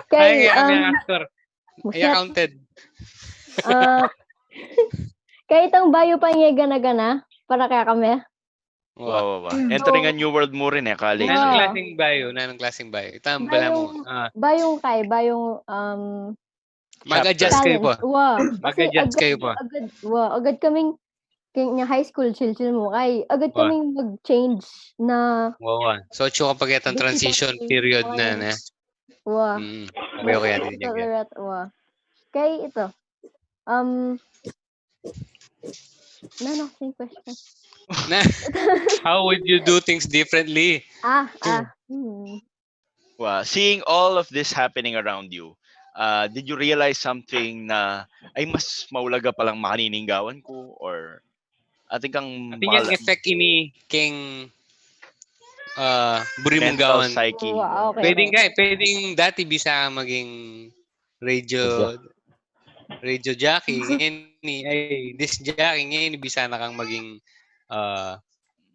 kay, Ay, kaya kami um, score. Ay, Buset. Counted. Ah, kay itang bayu pa ing egana-gana, para kaya kami. Wa, wa, wa. Entering a new world mu rin e, college. Nanung Wow. klaseng bayu? Nanung klaseng bayu? Itang bala mu. Bayung, Ah, bayung kay, bayung, um, mag-adjust kayo po. Wa, kasi Mag-adjust agad, kayo po. Agad, wa, agad kaming, kaya nga high school, chill-chill mu. Kay, agad Wa. Kaming mag-change na, Wa, wa. So, tsura pag itang This is transition something period na, ano, ne? wa. Mm. Okay, okay. Ate Jackie. Tolerate, wa. Kay ito, um, nanu kasi ing question? Na, how would you do things differently? Ah, ah. Hmm. Wa, seeing all of this happening around you, uh, did you realize something na, ay, mas maulaga palang makanini ing gawan ku? Or atin kang Atin yang makala- effect ini keng, ah, buri mung mental gawan. Psyche. Wa, okay, Pwedeng okay. Kay, pwedeng dati bisa maging radio, radio jockey, ngeni, ay, disc jockey, ngeni bisa na kang maging, ah,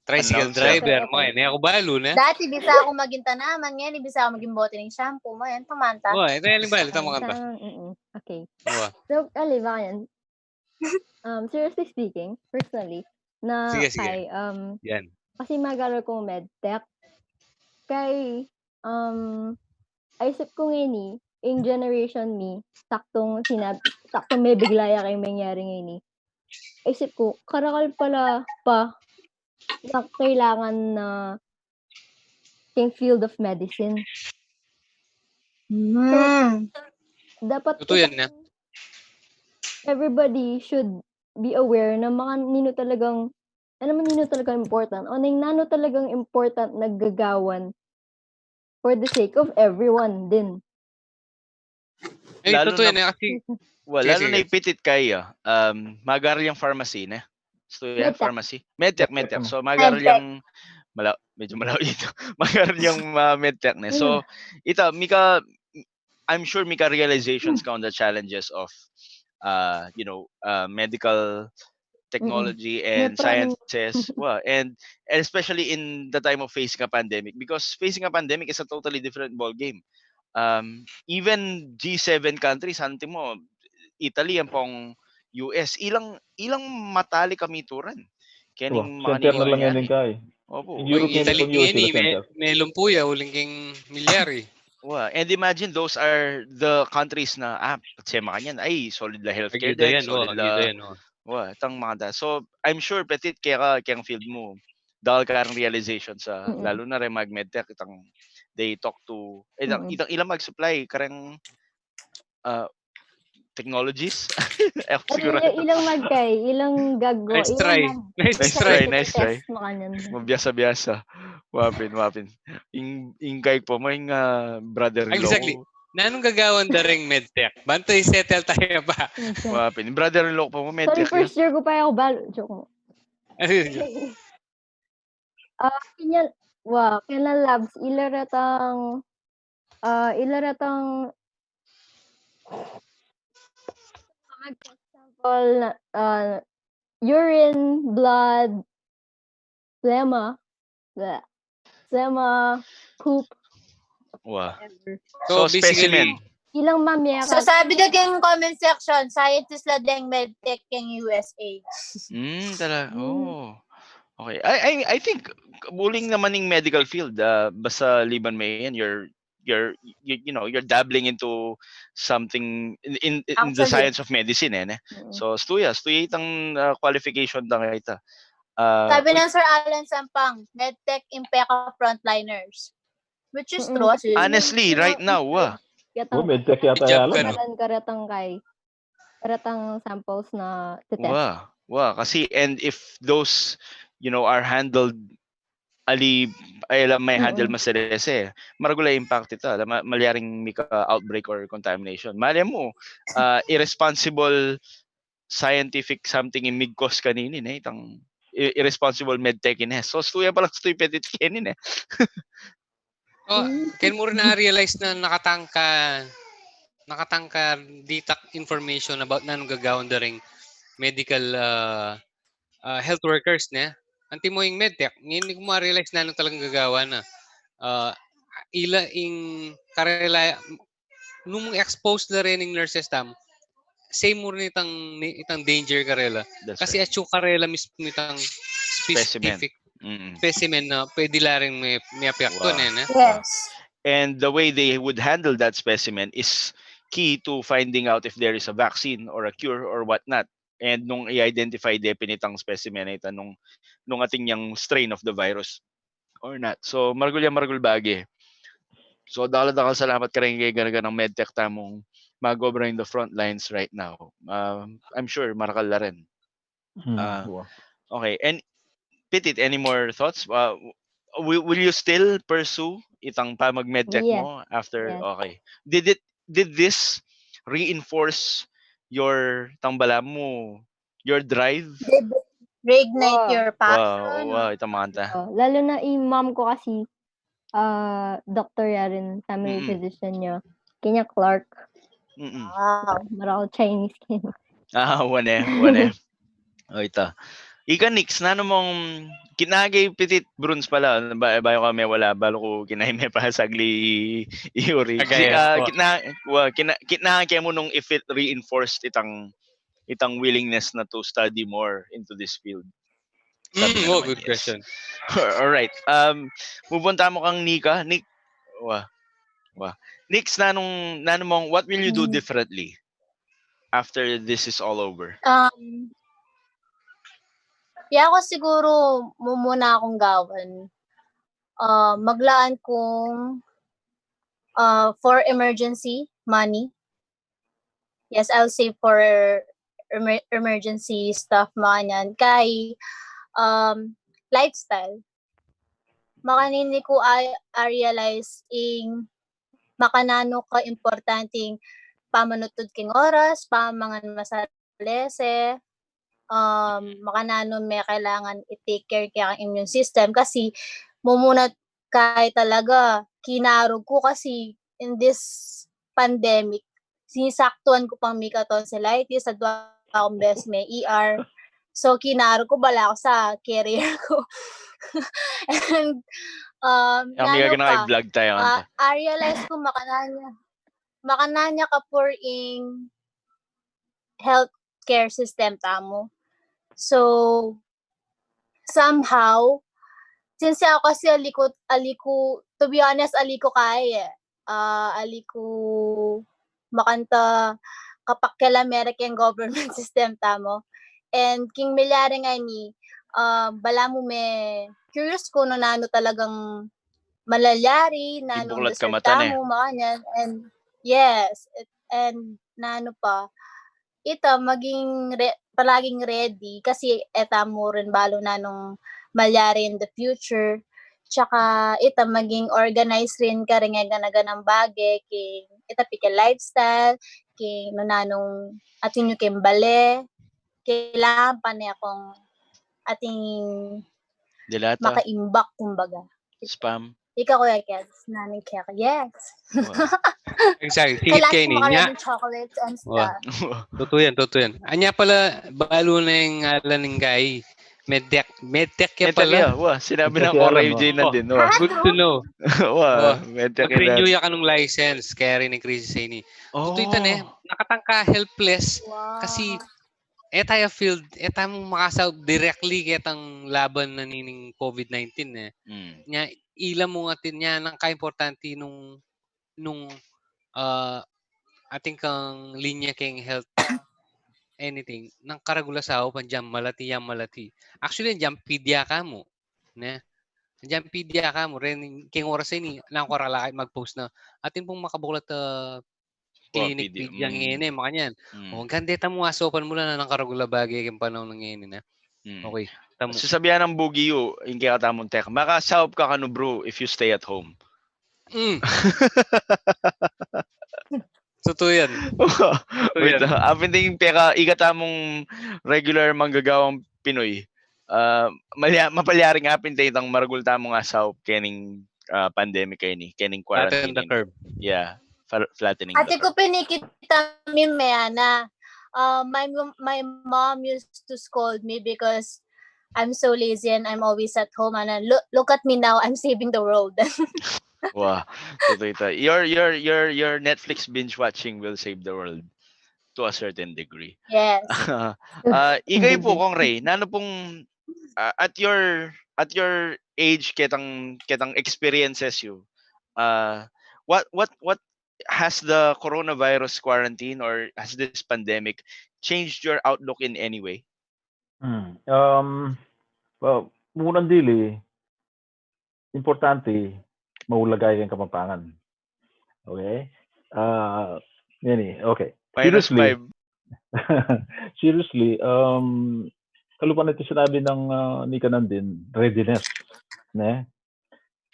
tricycle Announcer. driver Okay, mo, okay. eh. Nako balu na. Dati bisa ako maging tanaman, ngeni bisa ako maging bote ning shampoo mo, yan, pamanta. Oh, ito yung bali, tama kanta. Ah, mm-mm. Okay. Oh, So, ali ba yan? Um, seriously speaking, personally, na Sige, sige. Kay, um, yan. Kasi mag-aral kung medtech. Kay, um, isip ko ngeni, ing generation mi, saktong sinab-, saktong mebigla ya keng mangyari ngeni. Isip ko, karakal pala pa na kailangan na keng field of medicine. Hmm. Dapat Totoo yan, ne? Everybody should be aware na mga nino talagang, ano man, nino talagang important, o nang nano talagang important na gagawan for the sake of everyone din. Eh, Lalo totoo na yan, eh, kasi Wa, Sige, lalo sige. na ipitit kaya, um, mag-aral yang pharmacy, ne? Gusto ya Medtech. Pharmacy? Medtech, medtech. So, mag-aral Medtech. Yang, mala-, medyo malayo ito. Mag-aral yang, uh, medtech, ne? So, ita, mika, I'm sure mika realizations ka on the challenges of, uh, you know, uh, medical technology and May training. Sciences. Wa, and, and especially in the time of facing a pandemic, because facing a pandemic is a totally different ball game. Um, even G seven countries, antimo, Italy, ampong U S, ilang, ilang matalik a mituran. Kaya Wa, ning center na makanini lang yan. Yan kay. Opo. Yung Uy, European Italy country, U S ngeni, sila may, center. may lumpuya, uling keng milyari. Wa, and imagine those are the countries na, ah, patsya makanyan, ay, solid la healthcare Agyu da din, yan, oh, solid agyu da la, yan, oh. wa, itang mga da. So, I'm sure, Petit, kaya ka, kayang field mu, dahil ka ring realizations sa, Mm-mm. lalo na rin mag-medtech, itang they talk to, eh, itang, Mm-mm. itang ilang mag-supply, kareng, ah, technologies? Eh, Ano siguro. Yung ilang magkay, ilang gago, Nice ilang try. mag- Nice Nice try. try, nice try. Test mo kanyan. Mabiyasa-biyasa. Wapin, wapin. Ing, ing kay po mo, ing, ah, brother-in-law Exactly. ko. Nanung gagawan da ring medtech? Bantay settle tayo pa. Okay. Wapin. Ing brother-in-law ko po mo, Sorry, medtech ya. first year ko pa yung bal-, joke mo. Ano yun? Ah, kanya, wa, kanya labs, ila retang, ah, ila retang, example, na, ah, urine, blood, phlegma, bleh, phlegma, poop, Wa. whatever. So, So, specimen. Basically, Ilang mamya So, sabi na keng comment section, scientist la deng medtech keng U S A. Mm, talaga. Mm. Oh. Okay. I, I, I think, uling naman ing medical field, ah, basta liban mo yan, you're, you're, you, you know, you're dabbling into something in, in, in the Actually. Science of medicine, eh, ne? Mm. So, stuya, stuya itang, ah, qualification ta ngeta. Ah, sabi ng Sir Alan Sampang, medtech ing peka frontliners. Which is true, as in, honestly, right now, ah. Yatang, medtech yata yan, ah. Karetang kay, karetang samples na titest. Wa, wa. Kasi, and if those, you know, are handled ali, ay lang may handle masalese, maragul a impact ita. Alam, ma-, malyaring mika outbreak or contamination. Malay mo, ah, irresponsible scientific something ing mig-cause kanini, ne? Itang i-, irresponsible medtech ing, eh. So, stuya pala, stuya petit keni, ne? Oh, ken mu rin na-realize na nakatangka, nakatangka ditak information about nanung gagawan da ring medical, ah, ah, health workers, ne? Antimo ing medtech, ngeni ku ma-realize nanung talagang gagawan na. Ah, ila ing karela, nung expose la rin ing nurses tamu, same mu rin itang, itang danger karela. Kasi atyu karela mismu itang specific specimen na pwede la ring me-, meapekto, ne, ne? Yes. And the way they would handle that specimen is key to finding out if there is a vaccine or a cure or whatnot. And nung i-identify de pin itang specimen na ita nung, nung atin yang strain of the virus or not. So, maragul yang maragul bage. So, dakal-dakal salamat kareng kaya gana-ganang medtech tamung mag-obra in the front lines right now. Um, I'm sure marakal la rin. Ah, okay. And Pitit, any more thoughts? Uh, will, will you still pursue itang pamag-medtech mo after? Yes. Okay. Did it, did this reinforce your, itang bala mu, your drive? Did it reignite your passion? Wow, wow, itang makanta. Oh, lalo na ing mom ko kasi, ah, doktor ya rin, family physician ya. Keni Clark. Wow. Marakal Chinese keni. Ah, wane, wane. O, ita. Ika, Nix, nanu mung, kinaige Pitit Bruns pala, ba-, bayu kami wala, balu ku kinaige me pa sagli i Yuri. Kagaya, ah, kina-, wa, kina-, kinaige mu nung if it reinforced itang, itang willingness na to study more into this field. Sabi na naman, good question. All right. Um, move on tamu kang Nika. Nick, wa, wa. Nix, nanung, nanu mung, what will you do differently after this is all over? Um, ya, aku siguru mumuna kung gawan, ah, maglaan kung, ah, for emergency money. Yes, I'll save for emer-, emergency stuff, mga yan. Kay, um, lifestyle. Makanini ku a, a-realize ing makananu ka importanting pamanutud king oras, pamangan masalese, um, makananu me kailangan i-take care keng immune system. Kasi mumuna kaya talaga, kinarug ku kasi in this pandemic, sinisaktuan ku pang mika tonsillitis, adwa kung bes me-E R. So, kinarug ku, bala ku sa career ku. And, um, nanu pa, i-vlog tamu, ah, a-realize ku, makananu, makananu ka pur ing healthcare system tamu. So, somehow, since aku kasi ali ku, ali ku, to be honest, ali ku kaya e. Ah, ali ku makanta kapakialam e reng government system tamu. And king milyari ngeni, ah, balamu me-curious ku nung nanu talagang malalyari, nanung deserve tamu, makanyan. And, yes, it, and nanu pa, ita maging re-, palaging ready kasi e tamu rin balu nanung malyari in the future. Tsaka ita maging organized rin karing gana-ganang bage, king ita pika lifestyle, king nanu-nanung atin yu king bale, kailangan pa ne kung atin makaimbak, kumbaga. Spam. Ika, Kuya Kevs, nanung keka. Yes. Exactly. Kailangan keni, nya, chocolates and stuff. Tutu yan, tutu yan. Anya pala, balu na ing ngalan ning gayi. Medtech. Medtech ya pala. Wa, sinabi na ko, Ray J na din. Wa. Good to know. Wa, medtech ya. Mag-renew ya kanung license, kaya rin ing crisis ini. Tutu ita ne, nakatangka helpless, kasi e taya field, e tamu makasaup directly ketang laban na nining COVID nineteen e. Nya, ila mu atin nya nang kaimportante nung, nung, ah, atin kang linya keng health, anything, nang karagul a saup, andiang malati, yang malati. Actually, andiang pidya ka mu, ne? Andiang pidya ka mu, ren, king oras ini, nang karagul a mag-post na, atin pung makabuklat a clinic pidya ngeni, makanyan. O, gande tamu, asaupan mu la nang karagul a bage king panaun ngeni, ne? Okay, tamu. Sasabian nang bugi yu, ing kekatamung tek, makasaup ka kanu, bro, if you stay at home. Mm. Tutu yan. Wait, ah, apin ding peka, ikatamung regular manggagawang Pinoy. Ah, malya-, mapalyaring apin itang maragul tamung asaup kening, ah, pandemic a ini, kening quarantine ini. Yeah, flattening the curve. Ate ku, pinikit mi, me, ana. Uh, my, my mom used to scold me because I'm so lazy and I'm always at home. And look, look at me now, I'm saving the world. Wow. Tutu ita. Your, your, your, your Netflix binge watching will save the world to a certain degree. Yes. Ah, ikayu pu, Kong Ray, nanu pung, ah, at your, at your age, ketang, ketang experiences yu, ah, what, what, what has the coronavirus quarantine or has this pandemic changed your outlook in any way? Hmm. Um, well, munang dili, importante, maulaga ing Kapampangan. Okay? Ah, yan eh. Okay. Seriously. Seriously, um, kalupa na iti sinabi nang, ah, ni Kanandin, readiness. Ne?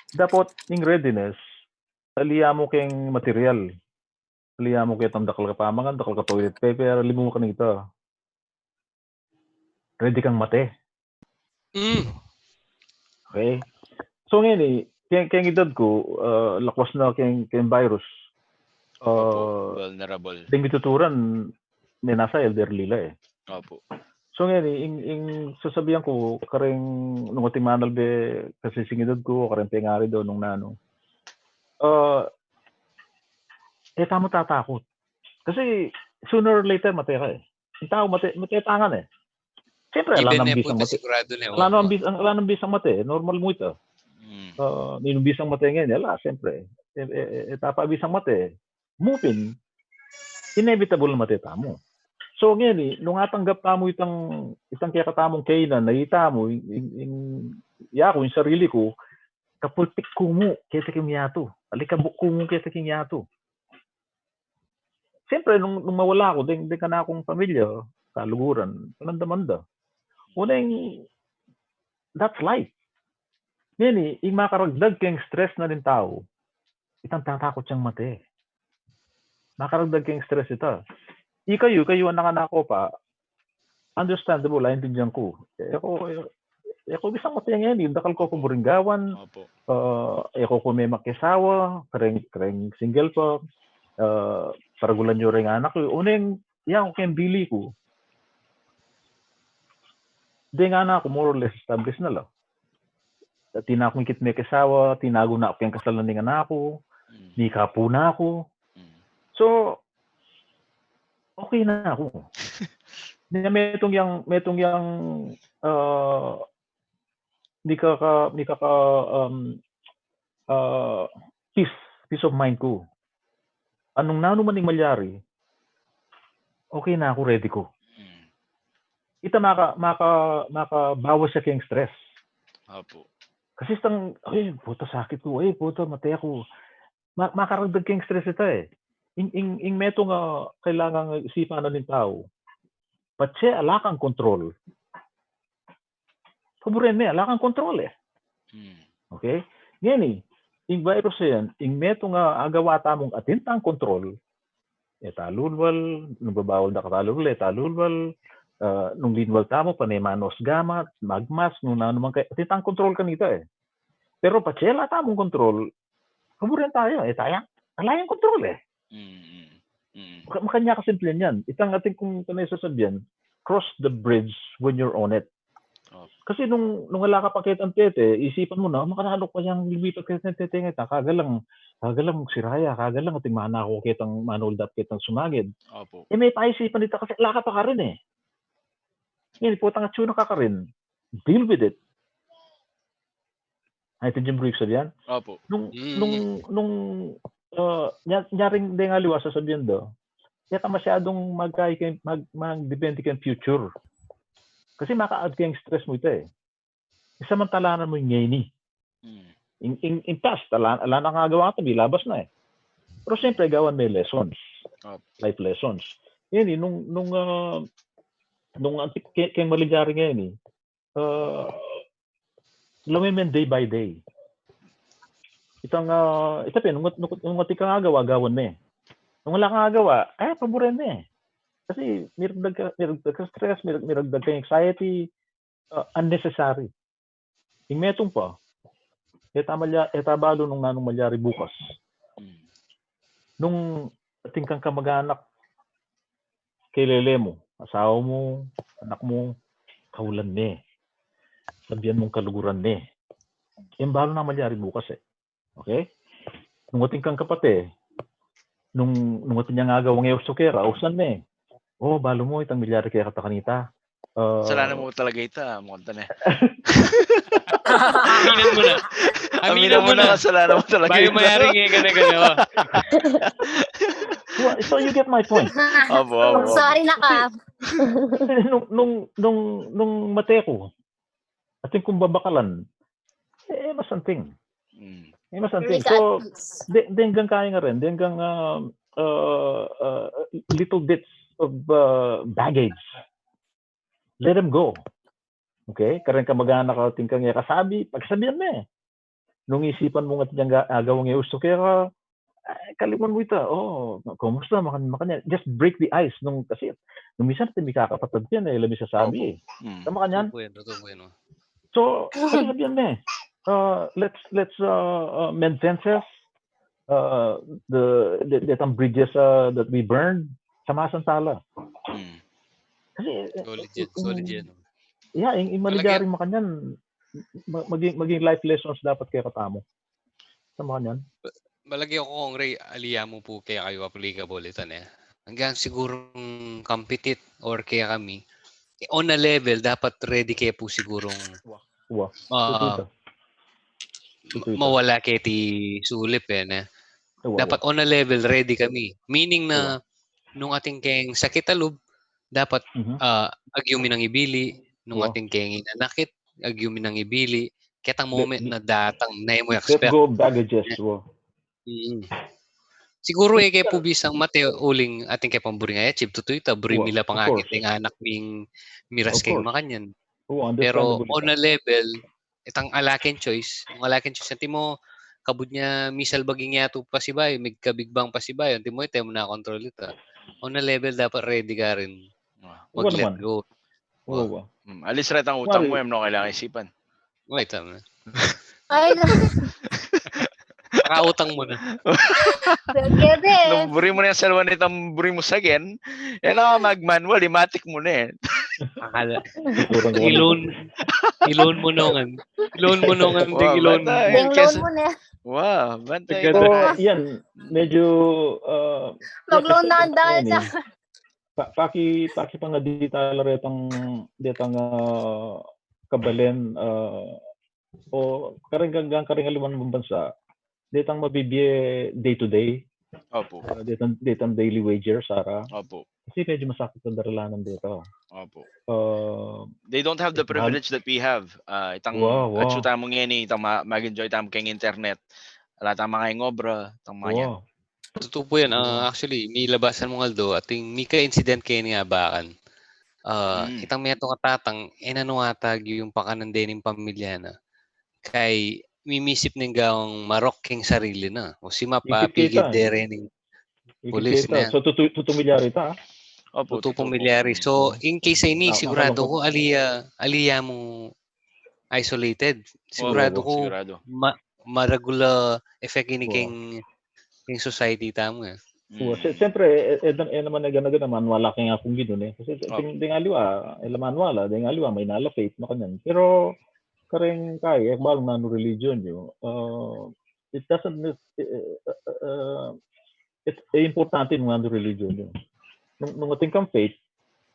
Dapot ing readiness, ali ya mu keng material. Ali ya mu ketang dakal ka pamangan, dakal ka toilet paper, ali mu kanita. Ready kang mate. Mm. Okay? So, ngeni, keng, keng edad ku, ah, lakwas na keng, keng virus. Ah, vulnerable. Deng mituturan, me nasa elderly la eh. Opo. So, ngeni, ing, ing sasabian ku, kareng nung ating manalbe kasi sing edad ku, kareng pengari do, nung nanu. Ah, e tamu tatakut. Kasi, sooner or later, mate ka eh. Ing tau mate, mate tangan eh. Siyempre, ala nang bisang mate. Ala nang bis-, ala nang bisang mate. Normal mu ita. Mm. Ah, ninung bisang mate ngeni, ala, siyempre. E, e, e, e, tapa bisang mate. Mu pin, inevitable mate tamu. So, ngeni, nung atanggap tamu itang, itang kekatamung kainan, na itamu, ing, ing, ing, yaku, ing sarili ku, kapultik ku mu keta king yatu. Alikabuk ku mu keta king yatu. Siyempre, nung, nung mawala ku, deng, deng kanakung pamilya, kaluguran, pananda-manda. Uneng, that's life. Ngeni, ing makaragdag keng stress na ning tau, itang tatakut yang mate. Makaragdag keng stress ita. Ikayu, ikayu, anak, anak ku pa, understandable, aintindian ku. E ku, e ku, e ku bisang mate ngeni, dakal ku ku buring gawan. Opo. Ah, e ku ku me makiasawa, kareng, kareng single pa, ah, paragulan yu reng anak yu, uneng, ya ku keng bili ku. Deng anak ku, more or less established na la. Atin na kung ikit makiasawa, tinagu na ku keng kasal na ning anak ku, mm, mikapu na ku. Mm. So, okay na ku. Nya metung yang, metung yang, ah, mikaka-, mikaka-, um, ah, peace, peace of mind ku. Nung nanu man ing malyari, okay na ku, ready ku. Mm. Ita maka-, maka-, makabawas ya keng stress. Opo. Kasi itang, "Ay, puta, sakit ku. Ay, puta, mate ku." Ma-, makaragdag keng stress ita e. Ing, ing, ing metung a kailangang isipan na ning tau, patse ala kang kontrol. Paburen me, ala kang kontrol e. Hmm. Okay? Ngeni, ing virus a yan, ing metung a agawa tamung atin tang kontrol, e ta lulwal, nung babawal da ka ta lulwal, e ta lulwal, ah, nung linwal tamu, pane manus gamat, mag-mask, nung nanu man kaya, atin tang kontrol kanita e. Pero patse ala tamung kontrol, paburen taya, e taya, ala yang kontrol e. Mm, mm, mm. Maka-, makanyan kasimple yan. Itang atin kung kanita sasabian, cross the bridge when you're on it. Oh. Kasi nung, nung ala ka pa ketang tete, isipan mu na, "Makananu kayang lumipat ketang tete ngeta, kaga lang, kaga lang sira ya, kaga lang ating manako ketang, manuldap ketang sumagid." Opo. E, me paisipan ita kasi ala ka pa karin e. Ngeni, potang atsu na ka karin, deal with it. Ay, ito yung ibig sabihin. Opo. Nung, mm, nung, nung, ah, nya-, nyaring deng aliwa sasabian da, e ta masyadung magkai keng, mag, magdepende keng future. Kasi maka-add keng stress mu ita e. Samantalanan mu ing ngeni. Mm. Ing, ing, ing past, ala, ala na kang agawa, milabas na e. Pero siyempre, gawan me lessons. Opo. Life lessons. Ngeni, nung, nung, ah, nung anti-, ke-, keng malilyari ngeni, ah, lawen me day by day. Itang, ah, ita pin, nung, nung, nung atin kang agawa, gawan me. Nung ala kang agawa, e, paburen me. Kasi miragdag ka, miragdag ka stress, mirag-, miragdag ka anxiety, ah, unnecessary. Ing metung pa, e ta malya-, e ta balu nung nanung malyari bukas. Mm. Nung atin kang kamag-anak, kelele mu, asawa mu, anak mu, kaulan ne. Sabian mung kaluguran ne. E mu balu nang malyari bukas e. Okay? Nung atin kang kapate, nung, nung atin yang agawang e ustu keka, ausan ne. O, balu mu itang milyari kekata kanita. Ah, Kasalanan mu talaga ita, mukha ne. Aminan mu na. Aminan mu na, kasalanan mu talaga Bayu ita. Mayari nga gana-gana. Well, so you get my point. Opo, opo. Sorry na ka. Nung, nung, nung, nung mate ku, atin kung babakalan, e, masanting. Mm. E, masanting. So, de-, denggang kaya nga rin, denggang, ah, ah, ah, little bits of, ah, baggage. Let them go. Okay? Kareng kamag-anak, atin kang e kasabi, pagsabian me. Nung isipan mung atin yang ga-, agawang e ustu keka, e, kalimwan mu ita. O, kumusta? Makan-, makanyan. Just break the ice. Nung, kasi, nung minsan atin mikakapatad yan e, e la misasabi e. Mm. Sa makanyan, Totoo po yan, totoo po yan, o. so, pagsabian me, uh, let's, let's, uh, uh, mend fences, uh, the, the, detang bridges, uh, that we burned, samasantala. Mm. Kasi, Solid yan, solid yan. Yeah, ing, ing Talaga malilyari makanyan, ma-, maging, maging life lessons dapat kekatamu. Sa makanyan. Malagi ako kung Ray, ali ya mu pu kekayu applicable ita ne. Hanggang sigurung compete or kekami, on a level, dapat ready ke pu sigurung Wa. ah, Tutu ita. ma-, mawala keti sulip e, ne? Wa, wa. Dapat on a level, ready kami. Meaning na, nung atin keng sakit a lub, dapat, Mhm. ah, agyu mi nang ibili, nung Wa. atin keng inanakit, agyu mi nang ibili, ketang Let, moment na datang, na e mu let expect. go of baggages. Wa. Mm. Siguru e ke pu bisang mate uling atin ke pang buri nga, e, chip tutu ita, buri Wa, mi la of pangakit course. Ing anak ming miras Of keng course. makanyan. Wa, Pero understandable on ita. a level, itang ala keng choice, nung ala keng choice, antimo, kabud nya misalbag ing yatu pasibayu, migkabigbang pasibayu, antimo, e te mu na control ita. On a level, dapat ready ka rin Wa. Wa mag-let naman. go. Wa, wa. Mm. Alis ra itang utang mu, Mari. e mu na kailangan isipan. Wa, ita mu. Ay, na. Nakautang mu na. Pwede. Nung buri mu na yang salwan itang buri mu sagen, e na mag-manual, i-matic mu na e. Akala. Kurang ko. I-loan. I-loan mu nungan. I-loan mu nungan, Wa, ding i-loan. bantay. Ding loan Kesa, mu na. wa, bantay. Ganda. So, Ita. yan, medyo, uh, Mag-loan na ang yan dana. E. Pa, paki, paki pa nga di tala retang, detang, uh, kabalen, uh, o kareng, kareng aliwa nang bansa, detang mabibie day to day, Opo. uh, detang, detang daily wager, sara. Opo. Kasi medyo masakit ang daralanan dito. Opo. Uh, They don't have the Wa. privilege that we have. Ah, itang Wa, wa. atsu tamu ngeni, itang ma-, mag-enjoy tamu keng internet. Ala tang mangayang obra, itang mangayang. Wa. Tutu pu yan. Ah, actually, milabasan mung aldo, ating mika-incident keni abakan. Ah, Mm. itang metung a tatang, e na nu atag yu ing pakanan deni ning pamilya na. Kay mimisip neng gawang marok keng sarili na. O sima pa, Ikit kita. Pigil de re ning Ikit pulis kita. Na. So, tutu, tutu milyari ta, ah. Opo, Tutu tutu po. pamilyari. So, Mm. in case ini, Nakakalungkot. sigurado ku, ali ya, ali ya mu isolated. Opo, Sigurado opo, ku, sigurado. ma-, maragul a effect ini Wa. keng, keng society tamu, e. Wa, Mm. si-, siyempre, e, e, e naman, e, gana-gana, maniwala ka nga kung Ginu, e. Kasi, Opo. ding, ding aliwa, e la maniwala, ding aliwa, maynala faith, makanyan. Pero, kareng kai, e, balu nung nanu religion yu, uh, it doesn't, uh, uh, uh, it, e, importante nung nanu religion yu. Nung, nung atin kang faith,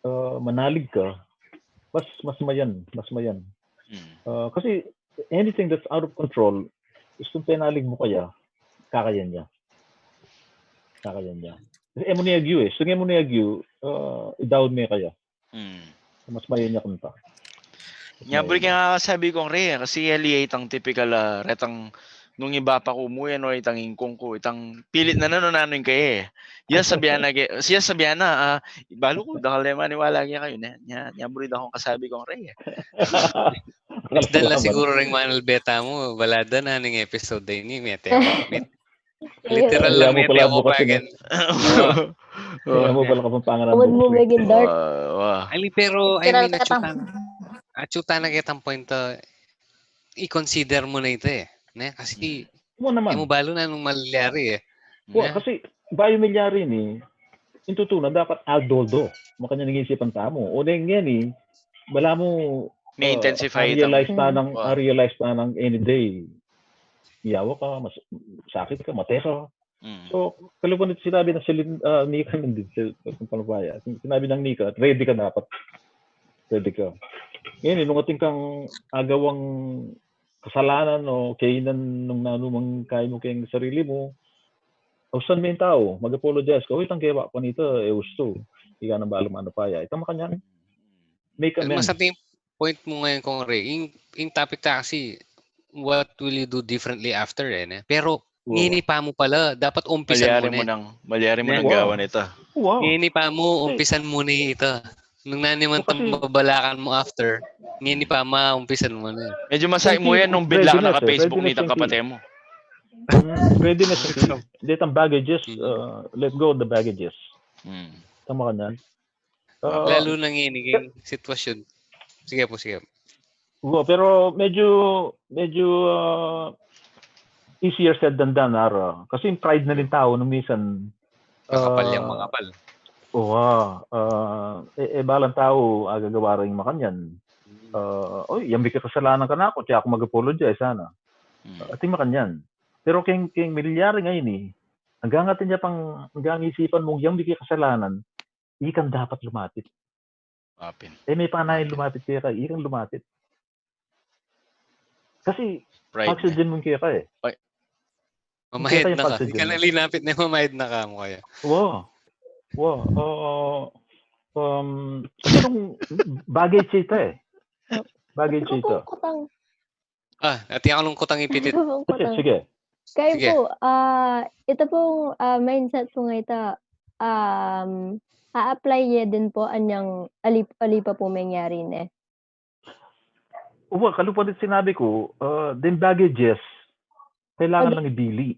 uh, manalig ka, mas, mas mayan, mas mayan. Mm. Uh, kasi anything that's out of control, istung penalig mu kaya, kakayan ya. Kakayan ya. Kasi e mu ne agyu e. So, e mu ne agyu, ah, i-down me kaya. Hmm. Mas mayun ya kanta. Mas mayun ya. Nya, buri kaya nga sabi kung re, kasi ali itang tipikal, ah, retang nung iba pa ku mu yan o itang ingkung ku, itang pilit na nanu-nanu ing kaya e. Iya sabian na ke, iya sabian na, ah, balu ku, dakal e maniwala ke kayu, ne? Nya, nya buri da kung kasabi kung re. Misdan la siguru ring manalbe tamu, balada na ning episode ini, mete ku. Literal lang, mete ku pa ken. Amu pala Kapampangan ang buksit. Wa, wa. Ali, pero, I mean, atyu tana, atyu tana ketang point, ah, i-consider mu na ita e. Ne? Kasi, e mu balu nanung malyari e. Wa, kasi, bayu milyari ini, ing tutu na dapat aldo-aldo. Makanyan ing isipan tamu. O, ne, ngeni, balamu, ah, ma-intensify itang, ma-realize ta nang, ma-realize ta nang any day. Yawa ka, mas-, sakit ka, mate ka. Mm. So, kalupa nitang sinabi nang Celine, ah, Nika nandin, sa, sa Pampanga. Sinabi nang Nika, ready ka dapat. Ready ka. Ngeni, nung atin kang agawang kasalanan o kainan nung nanumang kaya mu keng sarili mu, ausan me ing tau, mag-apologize ka, "Uy, itang kewa ku kanita, e ustu. Ika nang balu manupaya." Itang makanyan, make amends. Mas atin point mu ngayan, kung re, ing, ing topic ta kasi, what will you do differently after, e, ne? Pero, ngeni pa mu pala, dapat umpisan mu ne. Malyari mu nang, malyari mu nang gawan ita. Ngeni pa mu, umpisan mu ne ita. Nung nanu man tang babalakan mu after, ngeni pa mu, umpisan mu ne. Medyu masakit mu yan nung bigla kang naka-Facebook nitang kapate mu. Readiness and faith. Detang baggages, uh, let go of the baggages. Hmm. Tama ka niyan. Ah, lalu na ngeni, keng sitwasyon. Sige po, sige. Oo, pero medyo, medyo, ah, easier said than done, ara. Kasi yung pride na rin tau, nung minsan, kakapal yang makapal. Oo, ah, e, e, balang tau, agagawa rin makanyan. Ah, "Oy, yang bike kasalanan kanaku, tiya ku mag-apologize, sana." Hmm. Atin makanyan. Pero keng, keng milyari ngeni, anggang atin ya pang, anggang isipan mung yang bike kasalanan, ikang dapat lumapit. Apin. E me panayan lumapit keka, ikang lumapit. Kasi, pride na. Oxygen mu keka e. Ay. Mamayad na ka. Ikang linapit na, mamayad na ka mu kaya. Wow. Wow. Oo. Um, anong bagay ita e? Bagay ita. Ah, atin kung kutang ipitit. Sige, sige. Kayu po, ah, ita pung, ah, mindset pu nga ita, um, a-apply ye din po anyang ali, ali pa pu mengyari ne. Uwa, kalupa dit sinabi ku, ah, deng baggages, kailangan lang ibili.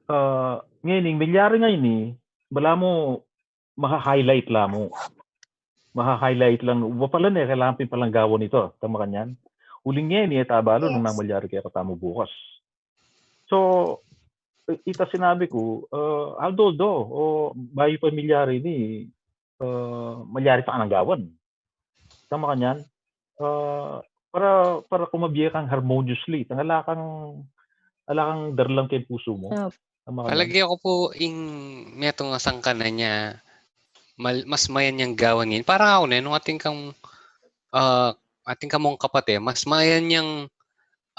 Ah, ngeni, milyari ngeni, balamu, maha-highlight la mu. Maha-highlight lang. Wa pala ne, kailangan pin palang gawan ita. Tama kanyan? Uling ngeni, e ta balu nung nanu malyari kekatamu bukas. So, i-, ita sinabi ku, ah, aldo-aldo, o bayu pa milyari ini, ah, malyari pa nang gawan. Tama kanyan? Ah, para, para kumabye kang harmoniously. Tang ala kang, ala kang darlam keng pusu mu. Tama kanyan? Palage ku pu ing metung a sangkan a nya, mal-, mas mayan yang gawan ngeni. Parang aku ne, nung atin kang, ah, atin ka mung kapate, mas mayan yang,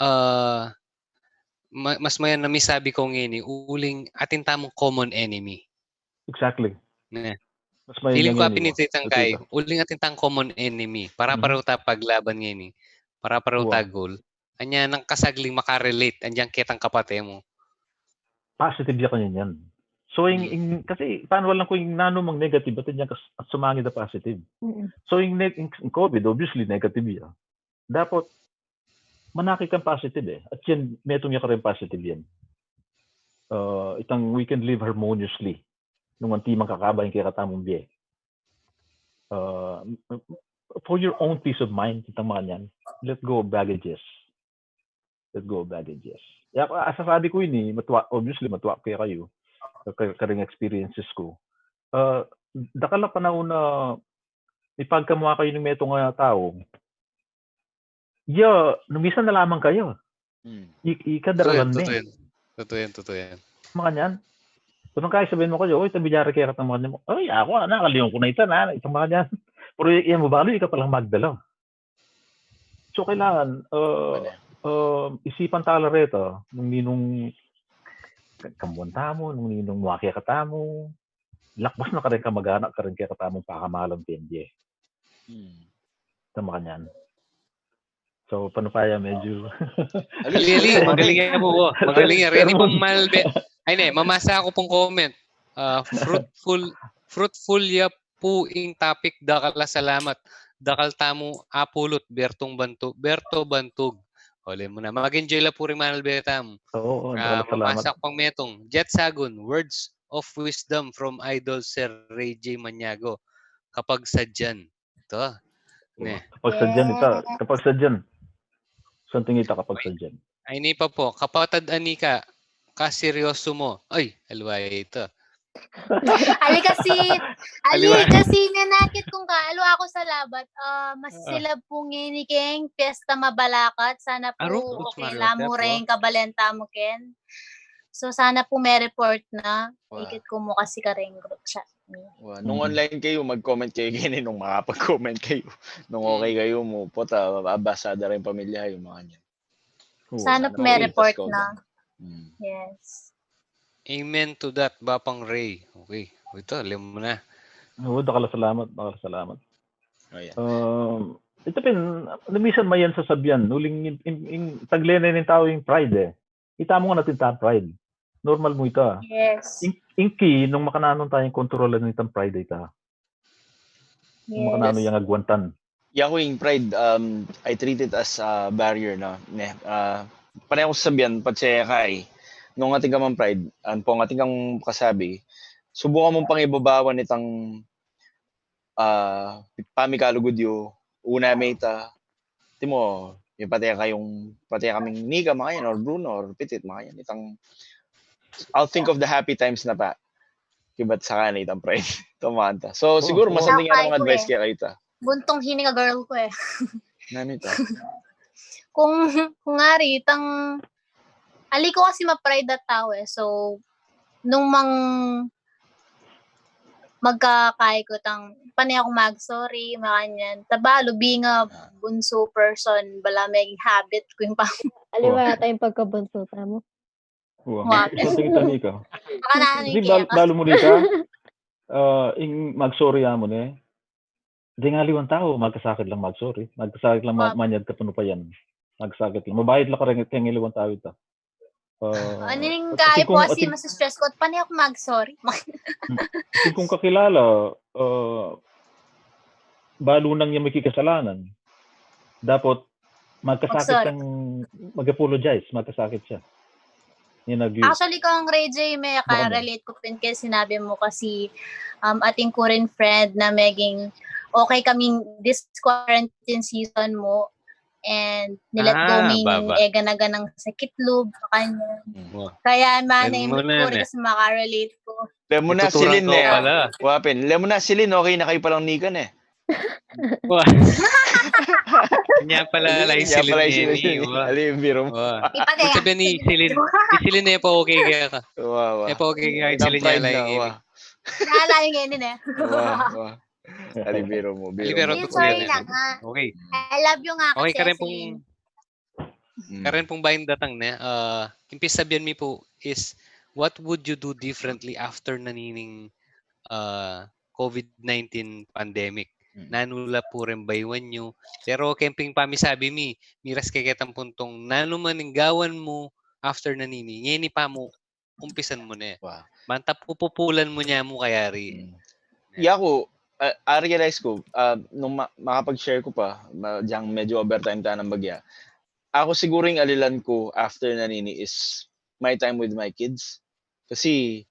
ah, ma-, mas mayan na misabi ku ngeni, uling atin tamung common enemy. Exactly. Ne. Mas mayan yang enemy. Feeling ku apin ita itang kai, uling atin tang common enemy. Para-pareho ta paglaban ngeni. Para-pareho ta goal. Anya nang kasagling makarelate, anyang ketang kapate mu. Positive ya kanyan. So, ing, ing, kasi, paano lang kung ing nanu mang negative, atin yang kas-, at sumangid a positive. So, ing neg-, ing, ing COVID, obviously, negative ya. Dapat, manakit kang positive e. At yan, metung ya karing positive yan. Ah, itang we can live harmoniously nung antimang kakaba ing kekatamung bie. Ah, for your own peace of mind, itang makanyan, let go of baggages. Let go of baggages. Ya, a sasabi ku ini, matua-, obviously, matua kekayu, ka-, karing experiences ku. Ah, dakal a panaun a mipagkamua kayu ning metung a tau, ya, nung misan na lamang kaya. Hmm. I-, ika daralan ne. Totoo yan. Totoo yan, totoo yan. Makanyan. Kunung kaya sabihin mu kaya, "Oy, ita milyari kekatamu," makanyan mu, "Oy, aku, ana, kalingu ku na ita na," ita makanyan. Pero i-, iya mu balu, ika palang magdala. So, kailangan, ah, ah, isipan ta la reta, nung ninung, Kambuan tamu, nung ninung mu kekatamu, lakbas na kareng kamag-anak, kareng kekatamung pakamalan kendi. Hmm. Tama kanyan. So, panu pa ya, medyo... Ali, ali, magaling ya pu. Magaling ya. Reni pung malbe. Ay, ne, mamasa ku pung comment. Ah, fruitful, fruitful ya pu ing topic, dakal a salamat. Dakal tamu apulut, Bertong Bantu-, Berto Bantug. Ole mu na. Mag-enjoy la pu ring manalbe tamu. Oo, oo, dakal a salamat. Mamasa ku pang metung. Jet Sagun, words of wisdom from Idol Sir Ray J Maniago. Kapag sadyan. Ito. Ne. Kapag sadyan ita, kapag sadyan. Something ita kapag sadyan. Ay, ini pa pu. Kapatad Anika, kaseryoso mu. Ay, aliwa ita. Ali kasi, ali kasi nanakit kung ka, aliwa ku sa labat, ah, masisilab pu ngeni keng piyesta mabalakat, sana pu okay la mu reng kabalen tamu ken. So, sana pu me-report na. Ikit ku mu kasi kareng group chat. Nung online kayu, mag-comment kayu keni, nung makapag-comment kayu. Nung okay kayu mu, pota, abasa da ring pamilya yu, makanyan. Sana pu me-report na. Yes. Amen to that, Bapang Ray. Okay. Ito, alam mu na. Oo, dakal a salamat, dakal a salamat. Um, ita pin, minsan mayan sasabian, uling ing, ing, ing tagle ne ning tau ing pride e. Itamu ngan atin tang pride. Normal mu ita. Yes. Ing, ing key, nung makananu tang kontrolan itang pride ita. Nung makananu yang agwantan. Yaku ing pride, um, I treat it as a barrier na, ne, ah, pane ku sasabian, patse ka e. Nung atin ka mang pride, ampong atin kang kasabi, subukan mung pangibabawan itang, ah, pamikalugud yu, una me ita, timu, ing pate kayung, pate kaming Nika, makanyan, or Bruno, or Pitit, makanyan. Itang, I'll think of the happy times na pa. Kibat sa kanya itang pride. Tumanta. So, siguro, masanding yan ang advice kaya kayu ta. Buntung hininga girl ku e. Nanu ita? Kung, kung ngari, itang, ali ku kasi ma-pride a tau e. So, nung mang, magkakai ku tang, pane ku mag-sorry, makanyan. Tabalu, being a bunsu person, bala meging habit ku ing pang- Aliwa ata ing pagkabunsu tamu. Wa. Kasi bal-, balu mu ita, ah, ing mag-sorry amu ne. Deng aliwang tau, magkasakit lang mag-sorry. Magkasakit lang ma-, manyad kapanupayan. Magkasakit lang. Mabayad la kareng, keng aliwang tau ita. Ah, anu ing kasi kung kasi atin, masa-stress ku, at pane ku mag-sorry. Atin kung kakilala, ah, balu nang yang makikasalanan. Dapot, magkasakit siyang mag-apologize, magkasakit siya. Yan ang view. Actually, kung Ray J, me-relate ku pin keng sinabi mu kasi, um, atin ku ring friend na meging okay kaming this quarantine season mu, and ni-let go mi ning e gana-ganang sakit lub, makanyan. Kaya mane, ing ku rin kasi maka-relate ku. Lemu na silin ne. Wa pin. Lemu na silin, okay na kayu palang Nika ne. Wa. Nya pala, ala ing silin ne. Ali, biro mu. Wa. Ipate ya. Sabi ni silin. Silin ne pa okay kaya ka. Wa, wa. E pa okay kaya silin ne, ala ing ini. Ala ing ini ne. Wa, wa. Ali, biro mu, biro mu. Sorry na nga. Okay. I love you nga kasi, karen pung, karen pung bayu datang ne, ah, ing pisabian mi pu is, what would you do differently after na nining, ah, COVID nineteen pandemic? Nanu la pu reng bayuan yu? Pero keng pin pamisabi mi, miras keketang puntung, nanu man ing gawan mu after na nini? Ngeni pa mu umpisan mu ne. Wa. Mantap, pupupulan mu ne mu kayari. Yaku, ah, a-realize ku, ah, nung ma-, makapag-share ku pa, ma-, dyang medyo overtime ta nang bagya. Aku siguro ing alilan ku after na nini is my time with my kids. Kasi,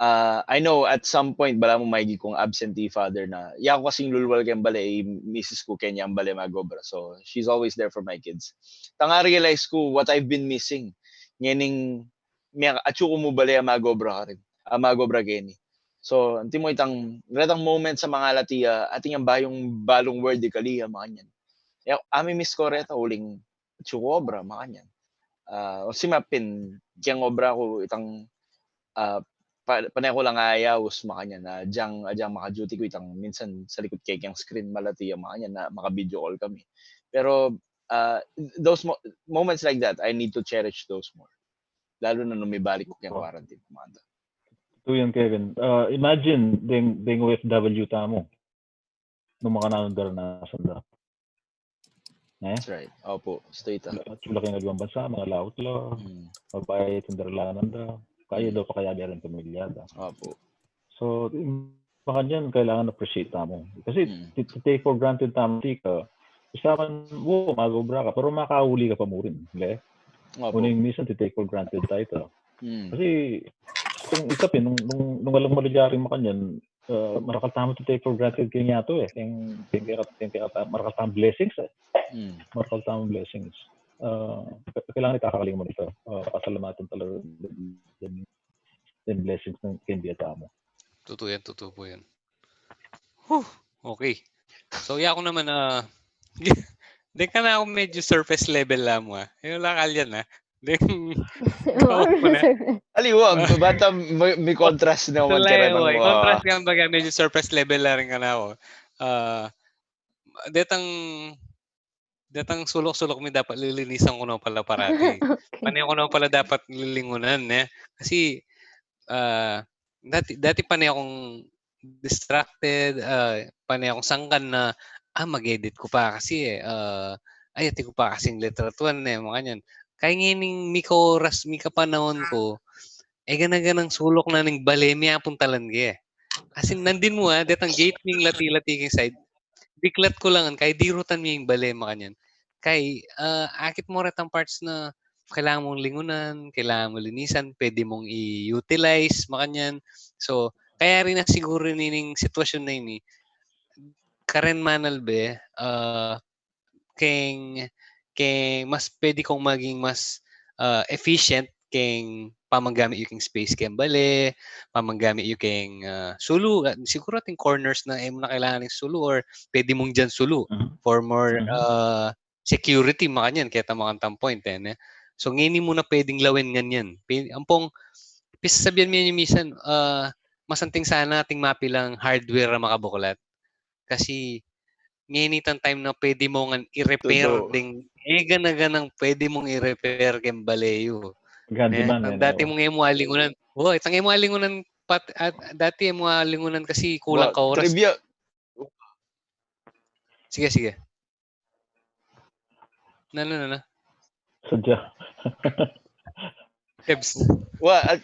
ah, I know at some point, balamu maigi kung absentee father na. Yaku kasing lulwal keng bale, i misis ku keni yang bale mag-obra. So, she's always there for my kids. Tang a-realize ku what I've been missing. Ngening miyang atyu ku mu bale a mag-obra karin, a mag-obra keni. So, anti mo itang, retang moment sa mangalati ya, atin yang bayung balung word i kali ya, makanyan. Ya, ami-miss ku reta uling atyu ku obra, makanyan. Ah, o si mapin, keng obra ku itang, ah, pa-, pane ku lang ayaus, makanyan, na dyang, dyang maka-duty ku itang minsan sa likut keng screen malati ya, makanyan, na maka-video call kami. Pero, ah, those mo-, moments like that, I need to cherish those more. Lalu na nung mibalik ku keng quarantine, Commander. Tutu yan, Kevin. Ah, imagine, deng, deng O F W tamu. Nung makananu daranasan da. Eh? That's right. Opo, stay ta. Atsu la keng aliwang bansa, mangalaut la, Mm. mabayat ing daralanan da. Kaya daw pakayabe rin pamilya da. Opo. So, yung makanyan, kailangan appreciate tamu. Kasi, Mm. ti-, ti-take for granted tamu, tika, basta man, wo, mag-obra ka, pero makauli ka pa mu rin, le? Opo. Nung minsan, ti-take for granted tamu ita. Mm. Kasi, nung isa pin, nung, nung, nung alang malyari makanyan, ah, marakal tamu ti-take for granted keng yatu, eh. Keng, keng, keng, keng, marakal tamu blessings, eh. Mm. Marakal tamu blessings. Ah, k-, kailangan ita kakalinguman ita. Ah, pasalamatan talaga deng, deng blessings na keng bie tamu. Tutu yan, tutu pu yan. Huh, okay. So, yaku naman, ah, deng kanaku medyo surface level la mu, ah. Yung lakal yan, ah. Deng, Oo, ikaw muna. surface. Aliwa, bata may, may contrast na Ito man la kaya yung, ng eh, mga contrast yan baga, medyo surface level la rin kanaku. Ah, detang, detang suluk-suluk mi dapat lilinisan ku na pala parati. Okay. Pane ku na pala dapat lilingunan, eh. Kasi, ah, dati, dati pane akong distracted, ah, pane akong sangkan na, ah, mag-edit ku pa kasi, eh, ah, ay, atin ku pa kasing litratuan, eh, makanyan. Kaya ngening mika oras, mika panahun ku, e gana-ganang suluk na ning bale mi apuntalan ke. As in, nandin mu, ah, detang gate ming lati-lati keng side. Diklat ku la ngan, kaya dirutan mi ing bale, makanyan. Kaya, ah, akit mu retang parts na kailangan mung lingunan, kailangan mung linisan, pwede mung i-utilize, makanyan. So, kaya rin na siguro nining sitwasyon na ini, karen manalbe, ah, keng, keng mas pwede kung maging mas, ah, efficient keng pamanggamit yu keng space keng bale, pamanggamit yu keng, ah, sulu. Ah, siguro atin corners na e mu na kailangan ning sulu or pwede mung diyan sulu Mhm. for more, Mhm. ah, security, makanyan, keta makantang point, eh, ne? So, ngeni mu na pwedeng lawen nganyan. Pe-, ampong, pisasabian mi yan yung misan, ah, mas anting sana ating mapilang hardware a makabuklat. Kasi, ngeni itang time na pwede mu ngan i-repair Tutu. ding, e gana-ganang pwede mung i-repair keng bale yu. Gandi Eh, man, ang eh, dati no? Mung e mu alingunan. O, itang e mu alingunan, pat, at, dati e mu alingunan kasi kulang Wa, ka oras. Trivia. Sige, sige. Nanu, nanu? Sadya. Kebs. Wa, at,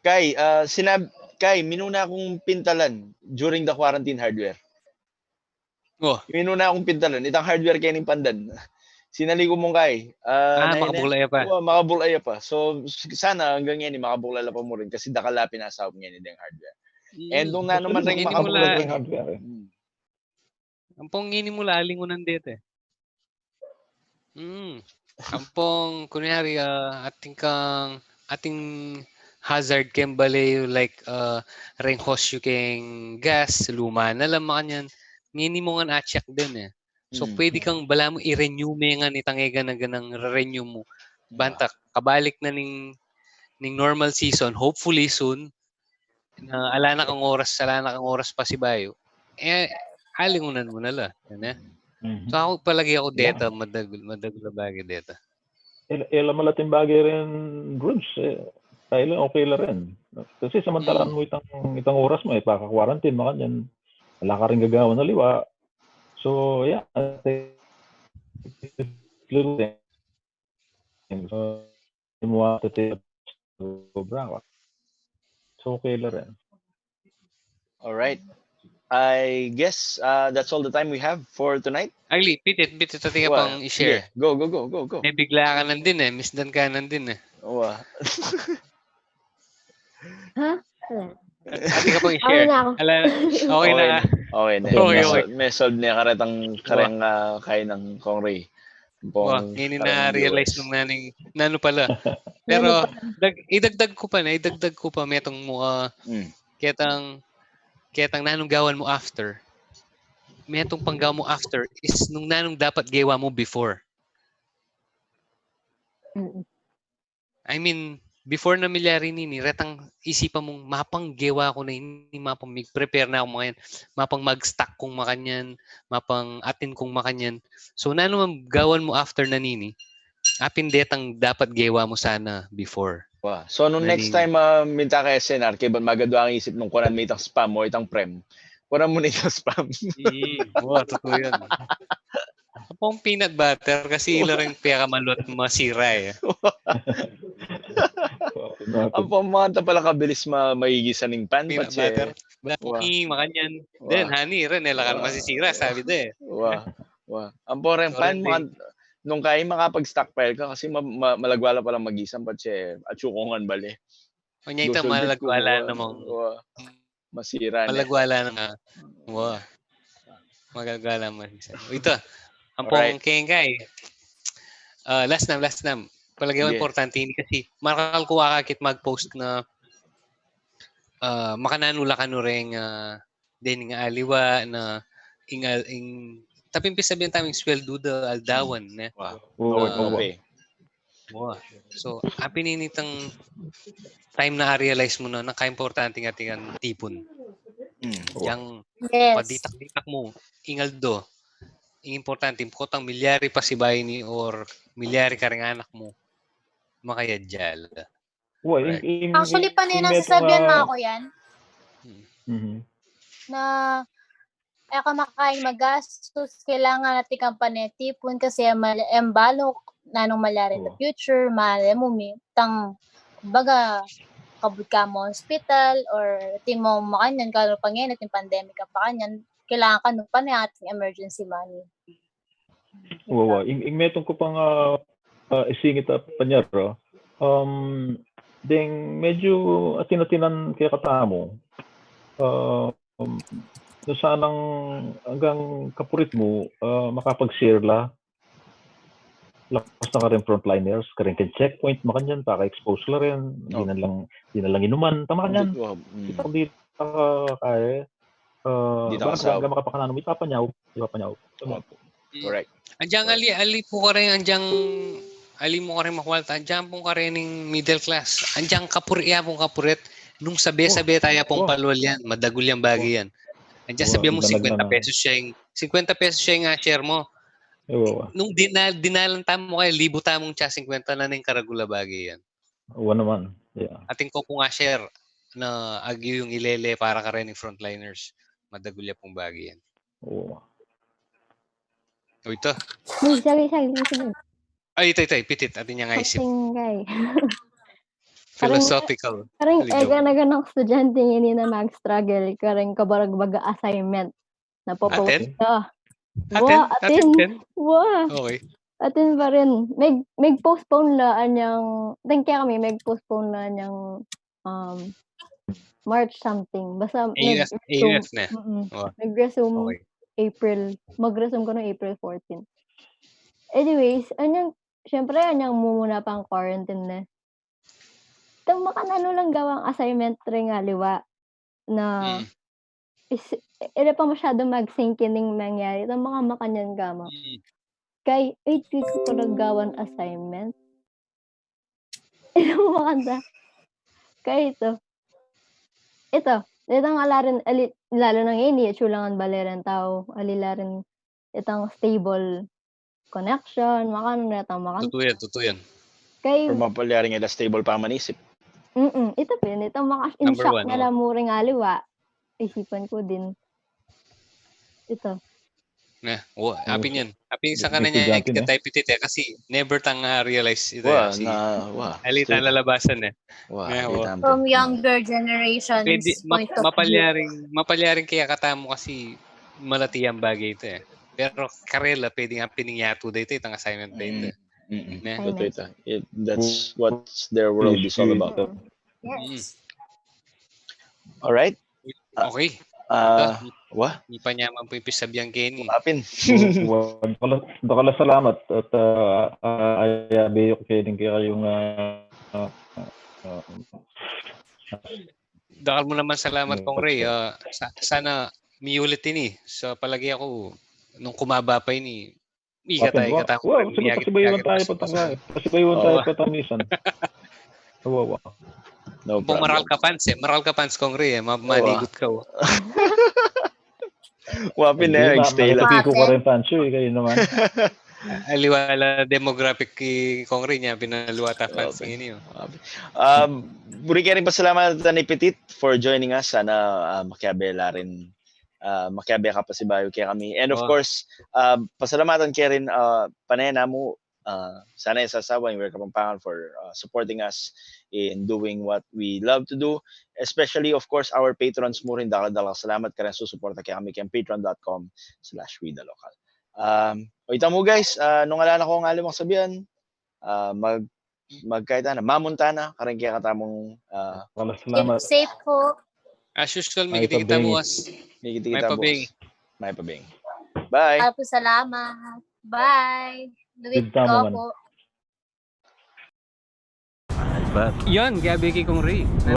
Kai, ah, sinab-, Kai, minuna kung pintalan during the quarantine hardware. Oh. Minuna kung pintalan. Itang hardware kaya ning pandan. Sinali ku mung Kai. Ah, Ah, na, na, makabulaya pa. Wa, makabulaya pa. So, s-, sana hanggang ngeni, makabulaya pa mu rin kasi dakal la pinasaup ngeni deng hardware. And nung nanu man ring Ngeni mu makabulaya la, Yung hardware, eh. Hmm. ampong ngeni mu la alingunan deta. Hmm. Ampong, kunyari, ah, atin kang, atin hazard keng bale yu, like, ah, reng hose yu keng gas, luma na la, makanyan. Ngeni mu ngan a-check din, eh. So, Hmm. pwede kang balamu i-renew me ngan itang e gana-ganang re-renew mu. Banta, kabalik na ning, ning normal season, hopefully soon, na ala na kang oras, ala na kang oras pasibayu. E, alingunan mu na la, yan, eh. Mhm. So, aku, palagi aku deta, madagul, madagul a bage deta. E la, e la malating bage rin, Bruce, eh. Kaya lang, okay la rin. Kasi samantalan mu itang, itang oras mu, eh, paka-quarantine, makanyan. Ala ka rin gagawan aliwa. So, yeah, I think it's little things. So, di mu ata sobra ka. So, okay la rin. All right. I guess, uh, that's all the time we have for tonight. Agli, pitit, pitit, atin ka Wa, pang i-share. Sige. Go, go, go, go, go. Mebigla ka nan din, eh. Misdan ka nan din, eh. Wa. Ha? Atin ka pang Ako i-share. na ako. Ala, okay na. Okay na. Okay, May okay. sol-, may solve na karetang, kareng, ah, kain ng Kong Ray. Wa, Pong ngeni kareng na-realize viewers. nung nanung, nanu pala. Nanu Pero, pa? dag-, idagdag ku pa na, idagdag ku pa, metung mu, ah, Mm. ketang, ketang nanung gawan mu after. Metung pang gawan mu after is nung nanung dapat gewa mu before. Mm. I mean, before na milyari nini, retang isipan mung mapang gewa ku na ini, mapang mig-prepare na kung makanyan, mapang mag-stock kung makanyan, mapang atin kung makanyan. So, nanu man gawan mu after na nini, apin detang dapat gewa mu sana before. Wa. So, nung next time, ah, minta ka S N R, kaybat magadwa ing isip nung kuanan me itang spam o itang prem, kuanan mu na itang spam. Mm, wa, tutu yan. Ampong peanut butter kasi ila rin pekamaluat masira e. Ampong makanta pala kabilis ma magigisan ing pan. Peanut butter. Wa. Makanyan. Then, honey, rin, e la ka na masisira, sabi de. Wa. Wa. Ampong rin pan, nung kaya makapag-stockpile ka kasi ma, ma, malagwa la palang magisan patse atsu kung ngan bale. O niya ita, malagwa la namang masira na. Malagwa la na nga. Wa. Malagwa la magisan. Ita, ampong keng kay. Ah, last na, last na. Palage ku importante ini kasi marakal ku akakit mag-post na ah, makananu la kanu reng ah, dening aliwa na ing, ing, tapin pisabian tamu ing sweldu da aldawan, ne? Wa. Oo, Ah, oo. Okay. Wa. So, apin ini itang time na a-realize mu na, na kaimportante ing atin a tipun. Mm. Yang Yes. paditak-ditak mu, ing aldo, ing importante, kotang milyari pasibayu ini or milyari kareng anak mu, makayadya la. Wa, ing, ing, Actually, ing, pane ing na metung sasabian a- na ako yan. Mhm. Na e ka makakain magastos, kailangan atin kang panetipun kasi e mal-, e mu balu nanung malyari in the Oo. future, malay mu, mi-, tang, baga, kabud ka mu hospital, or atin mu makanyan, kanu pa ngeni, atin pandemic a pakanyan, kailangan kanu pane atin emergency money. Wa, wa. Ing, ing metung ku pang, ah, ah, isingit a panyero. Um, deng medyu atin-atinan kekatamu. Ah, um, no sanang anggang kapurit mu, ah, makapag-share la. Lakas na kareng frontliners, kareng keng checkpoint, makanyan, paka-expose la rin, Oh. dinan lang, dinan lang inuman, tama kanyan. Wa, mm. Kita ko di, ah, kaya, ah, Di ta baka kasaup. Anggang makapakananom, ipapanyaw, ipapanyaw. Correct. Anjang ali, ali pu kareng, anjang ali mu kareng makwalta, anjang pung karening middle class, anjang kapuri, ya pung kapurit, nung sabe-sabe taya pung Wa. Palual yan, madagul yang bage yan. Anjang Wa, sabian mu, ibalag singkwenta naman. Pesos siya ing, singkwenta pesos siya ing a-share mu. Wa, wa. Nung dinal-, dinalan tamu kaya, libu tamung tsa singkwenta na ning karagul a bage yan. Wa naman. Yeah. Atin ku pung a-share na agyu yung ilele para karening frontliners. Madagul ya pung bage yan. Wa. O ita. Uy, sorry, sorry, sorry. Ay, ita, ita, Pitit. Atin yang aisip. Something, guy. Philosophical. Kareng, Hindi, e joke. Ka na ganang estudyante ini na mag-struggle, kareng kabarag-baga assignment. Napopost Atin? na. Atin? Wa, Atin? Wa, Okay. Atin pa rin. Meg, meg-postpone la anyang, thank you kami, meg-postpone la anyang, um, March something. Basta A U F, nag-resume, A U F na. Mm-mm. Wa. Nag-resume Okay. April, mag-resume ko nung April fourteen. Anyways, anyang, syempre, anyang mumuna pang quarantine na. Itang makananu lang gawang assignment ring aliwa na Mm. is, ira pa masyado mag-sink in ing mangyari. Itang mga makanyan gama. Mm. Kay eight weeks ko pala gawan assignment. Ito makanta. Kay ito. Ito. Itang ala rin, ali, lalo na ngayon, itsu lang ang bale rin tau. Ali la rin itang stable connection, makanu na itang makan. Tutu yan, tutu yan. Kay, Or mapalyaring ila stable pamanisip. Mm-mm. Ito pin, itang maka, in Number shock one, na oh. Lang mu ring aliwa. Isipan ku din. Ito. Na, wa, Ano, apin yan. Apin sa may kanan niya, estudyante na? Katay Pitit e, kasi never tang, ah, realize ito Wa, e, kasi na, wa. ali ta Stable. Lalabasan e. Wa, Yeah, di wa. tampo. From younger generation Pwede, ma- point of view. Mapalyaring, mapalyaring kaya katamu kasi malati yang bagay ito e. Pero karela, pwede nga pining yatu da ito, itang assignment da ito. Mm, mm, mm. Ne? Totoo ito. It, that's what their world is all about. Yes. Alright? Okay. Ah, wa? Ipanyaman pu ing pisabian keni. Apin. Wa, dakal a, dakal a salamat at, ah, ah, ayabe ku keni kekayung, ah, ah, ah, Dakal mu naman salamat, Kong Ray. Ah, sa- sana miulit ini. Sa palagi aku, nung kumaba pa ini, ikatay, wa, ikatay. wa, sige, pasibayuan tamu pa, pasibayuan tamu pa minsan. Wa, wa. No Kung maral problem. Ka pans e, maral Ka pans, Kong Ray e, ma- manigut ka o. Wa, pin e, stay lang. Nakita ku kareng pans yu e, kayu naman. Aliwa la demographic ki Kong Ray, nya pinaluwa ta fans Okay. Ini, oh. Um, buri keng pasalamatan i Petit for joining us. Sana uh, makiabe la rin, uh, makiabe ka pasibayu kekami. And of Oh. course, uh, pasalamatan ke rin uh, pane namu, uh, Sanay Sasawa, We're Kapampangan for uh, supporting us in doing what we love to do. Especially, of course, our patrons mu rin. Dakal-dakal a salamat kareng susuporta kekami keng patreon dot com slash we the local. Um, o ita mu guys, uh, nung ala na kung alimang sabian, uh, mag magkaitan na, mamunta na, kareng kekatamung uh, Wala, Keep salamat. Safe po. As usual, Ay, mikit-ikit tamu pabeng. as Mikit-ikit May tamu pabeng. As. May pabeng. Bye. Ay po, salamat. Bye. Luwit Kita mo ko man. po. Yan, gabi ki Kong Ray.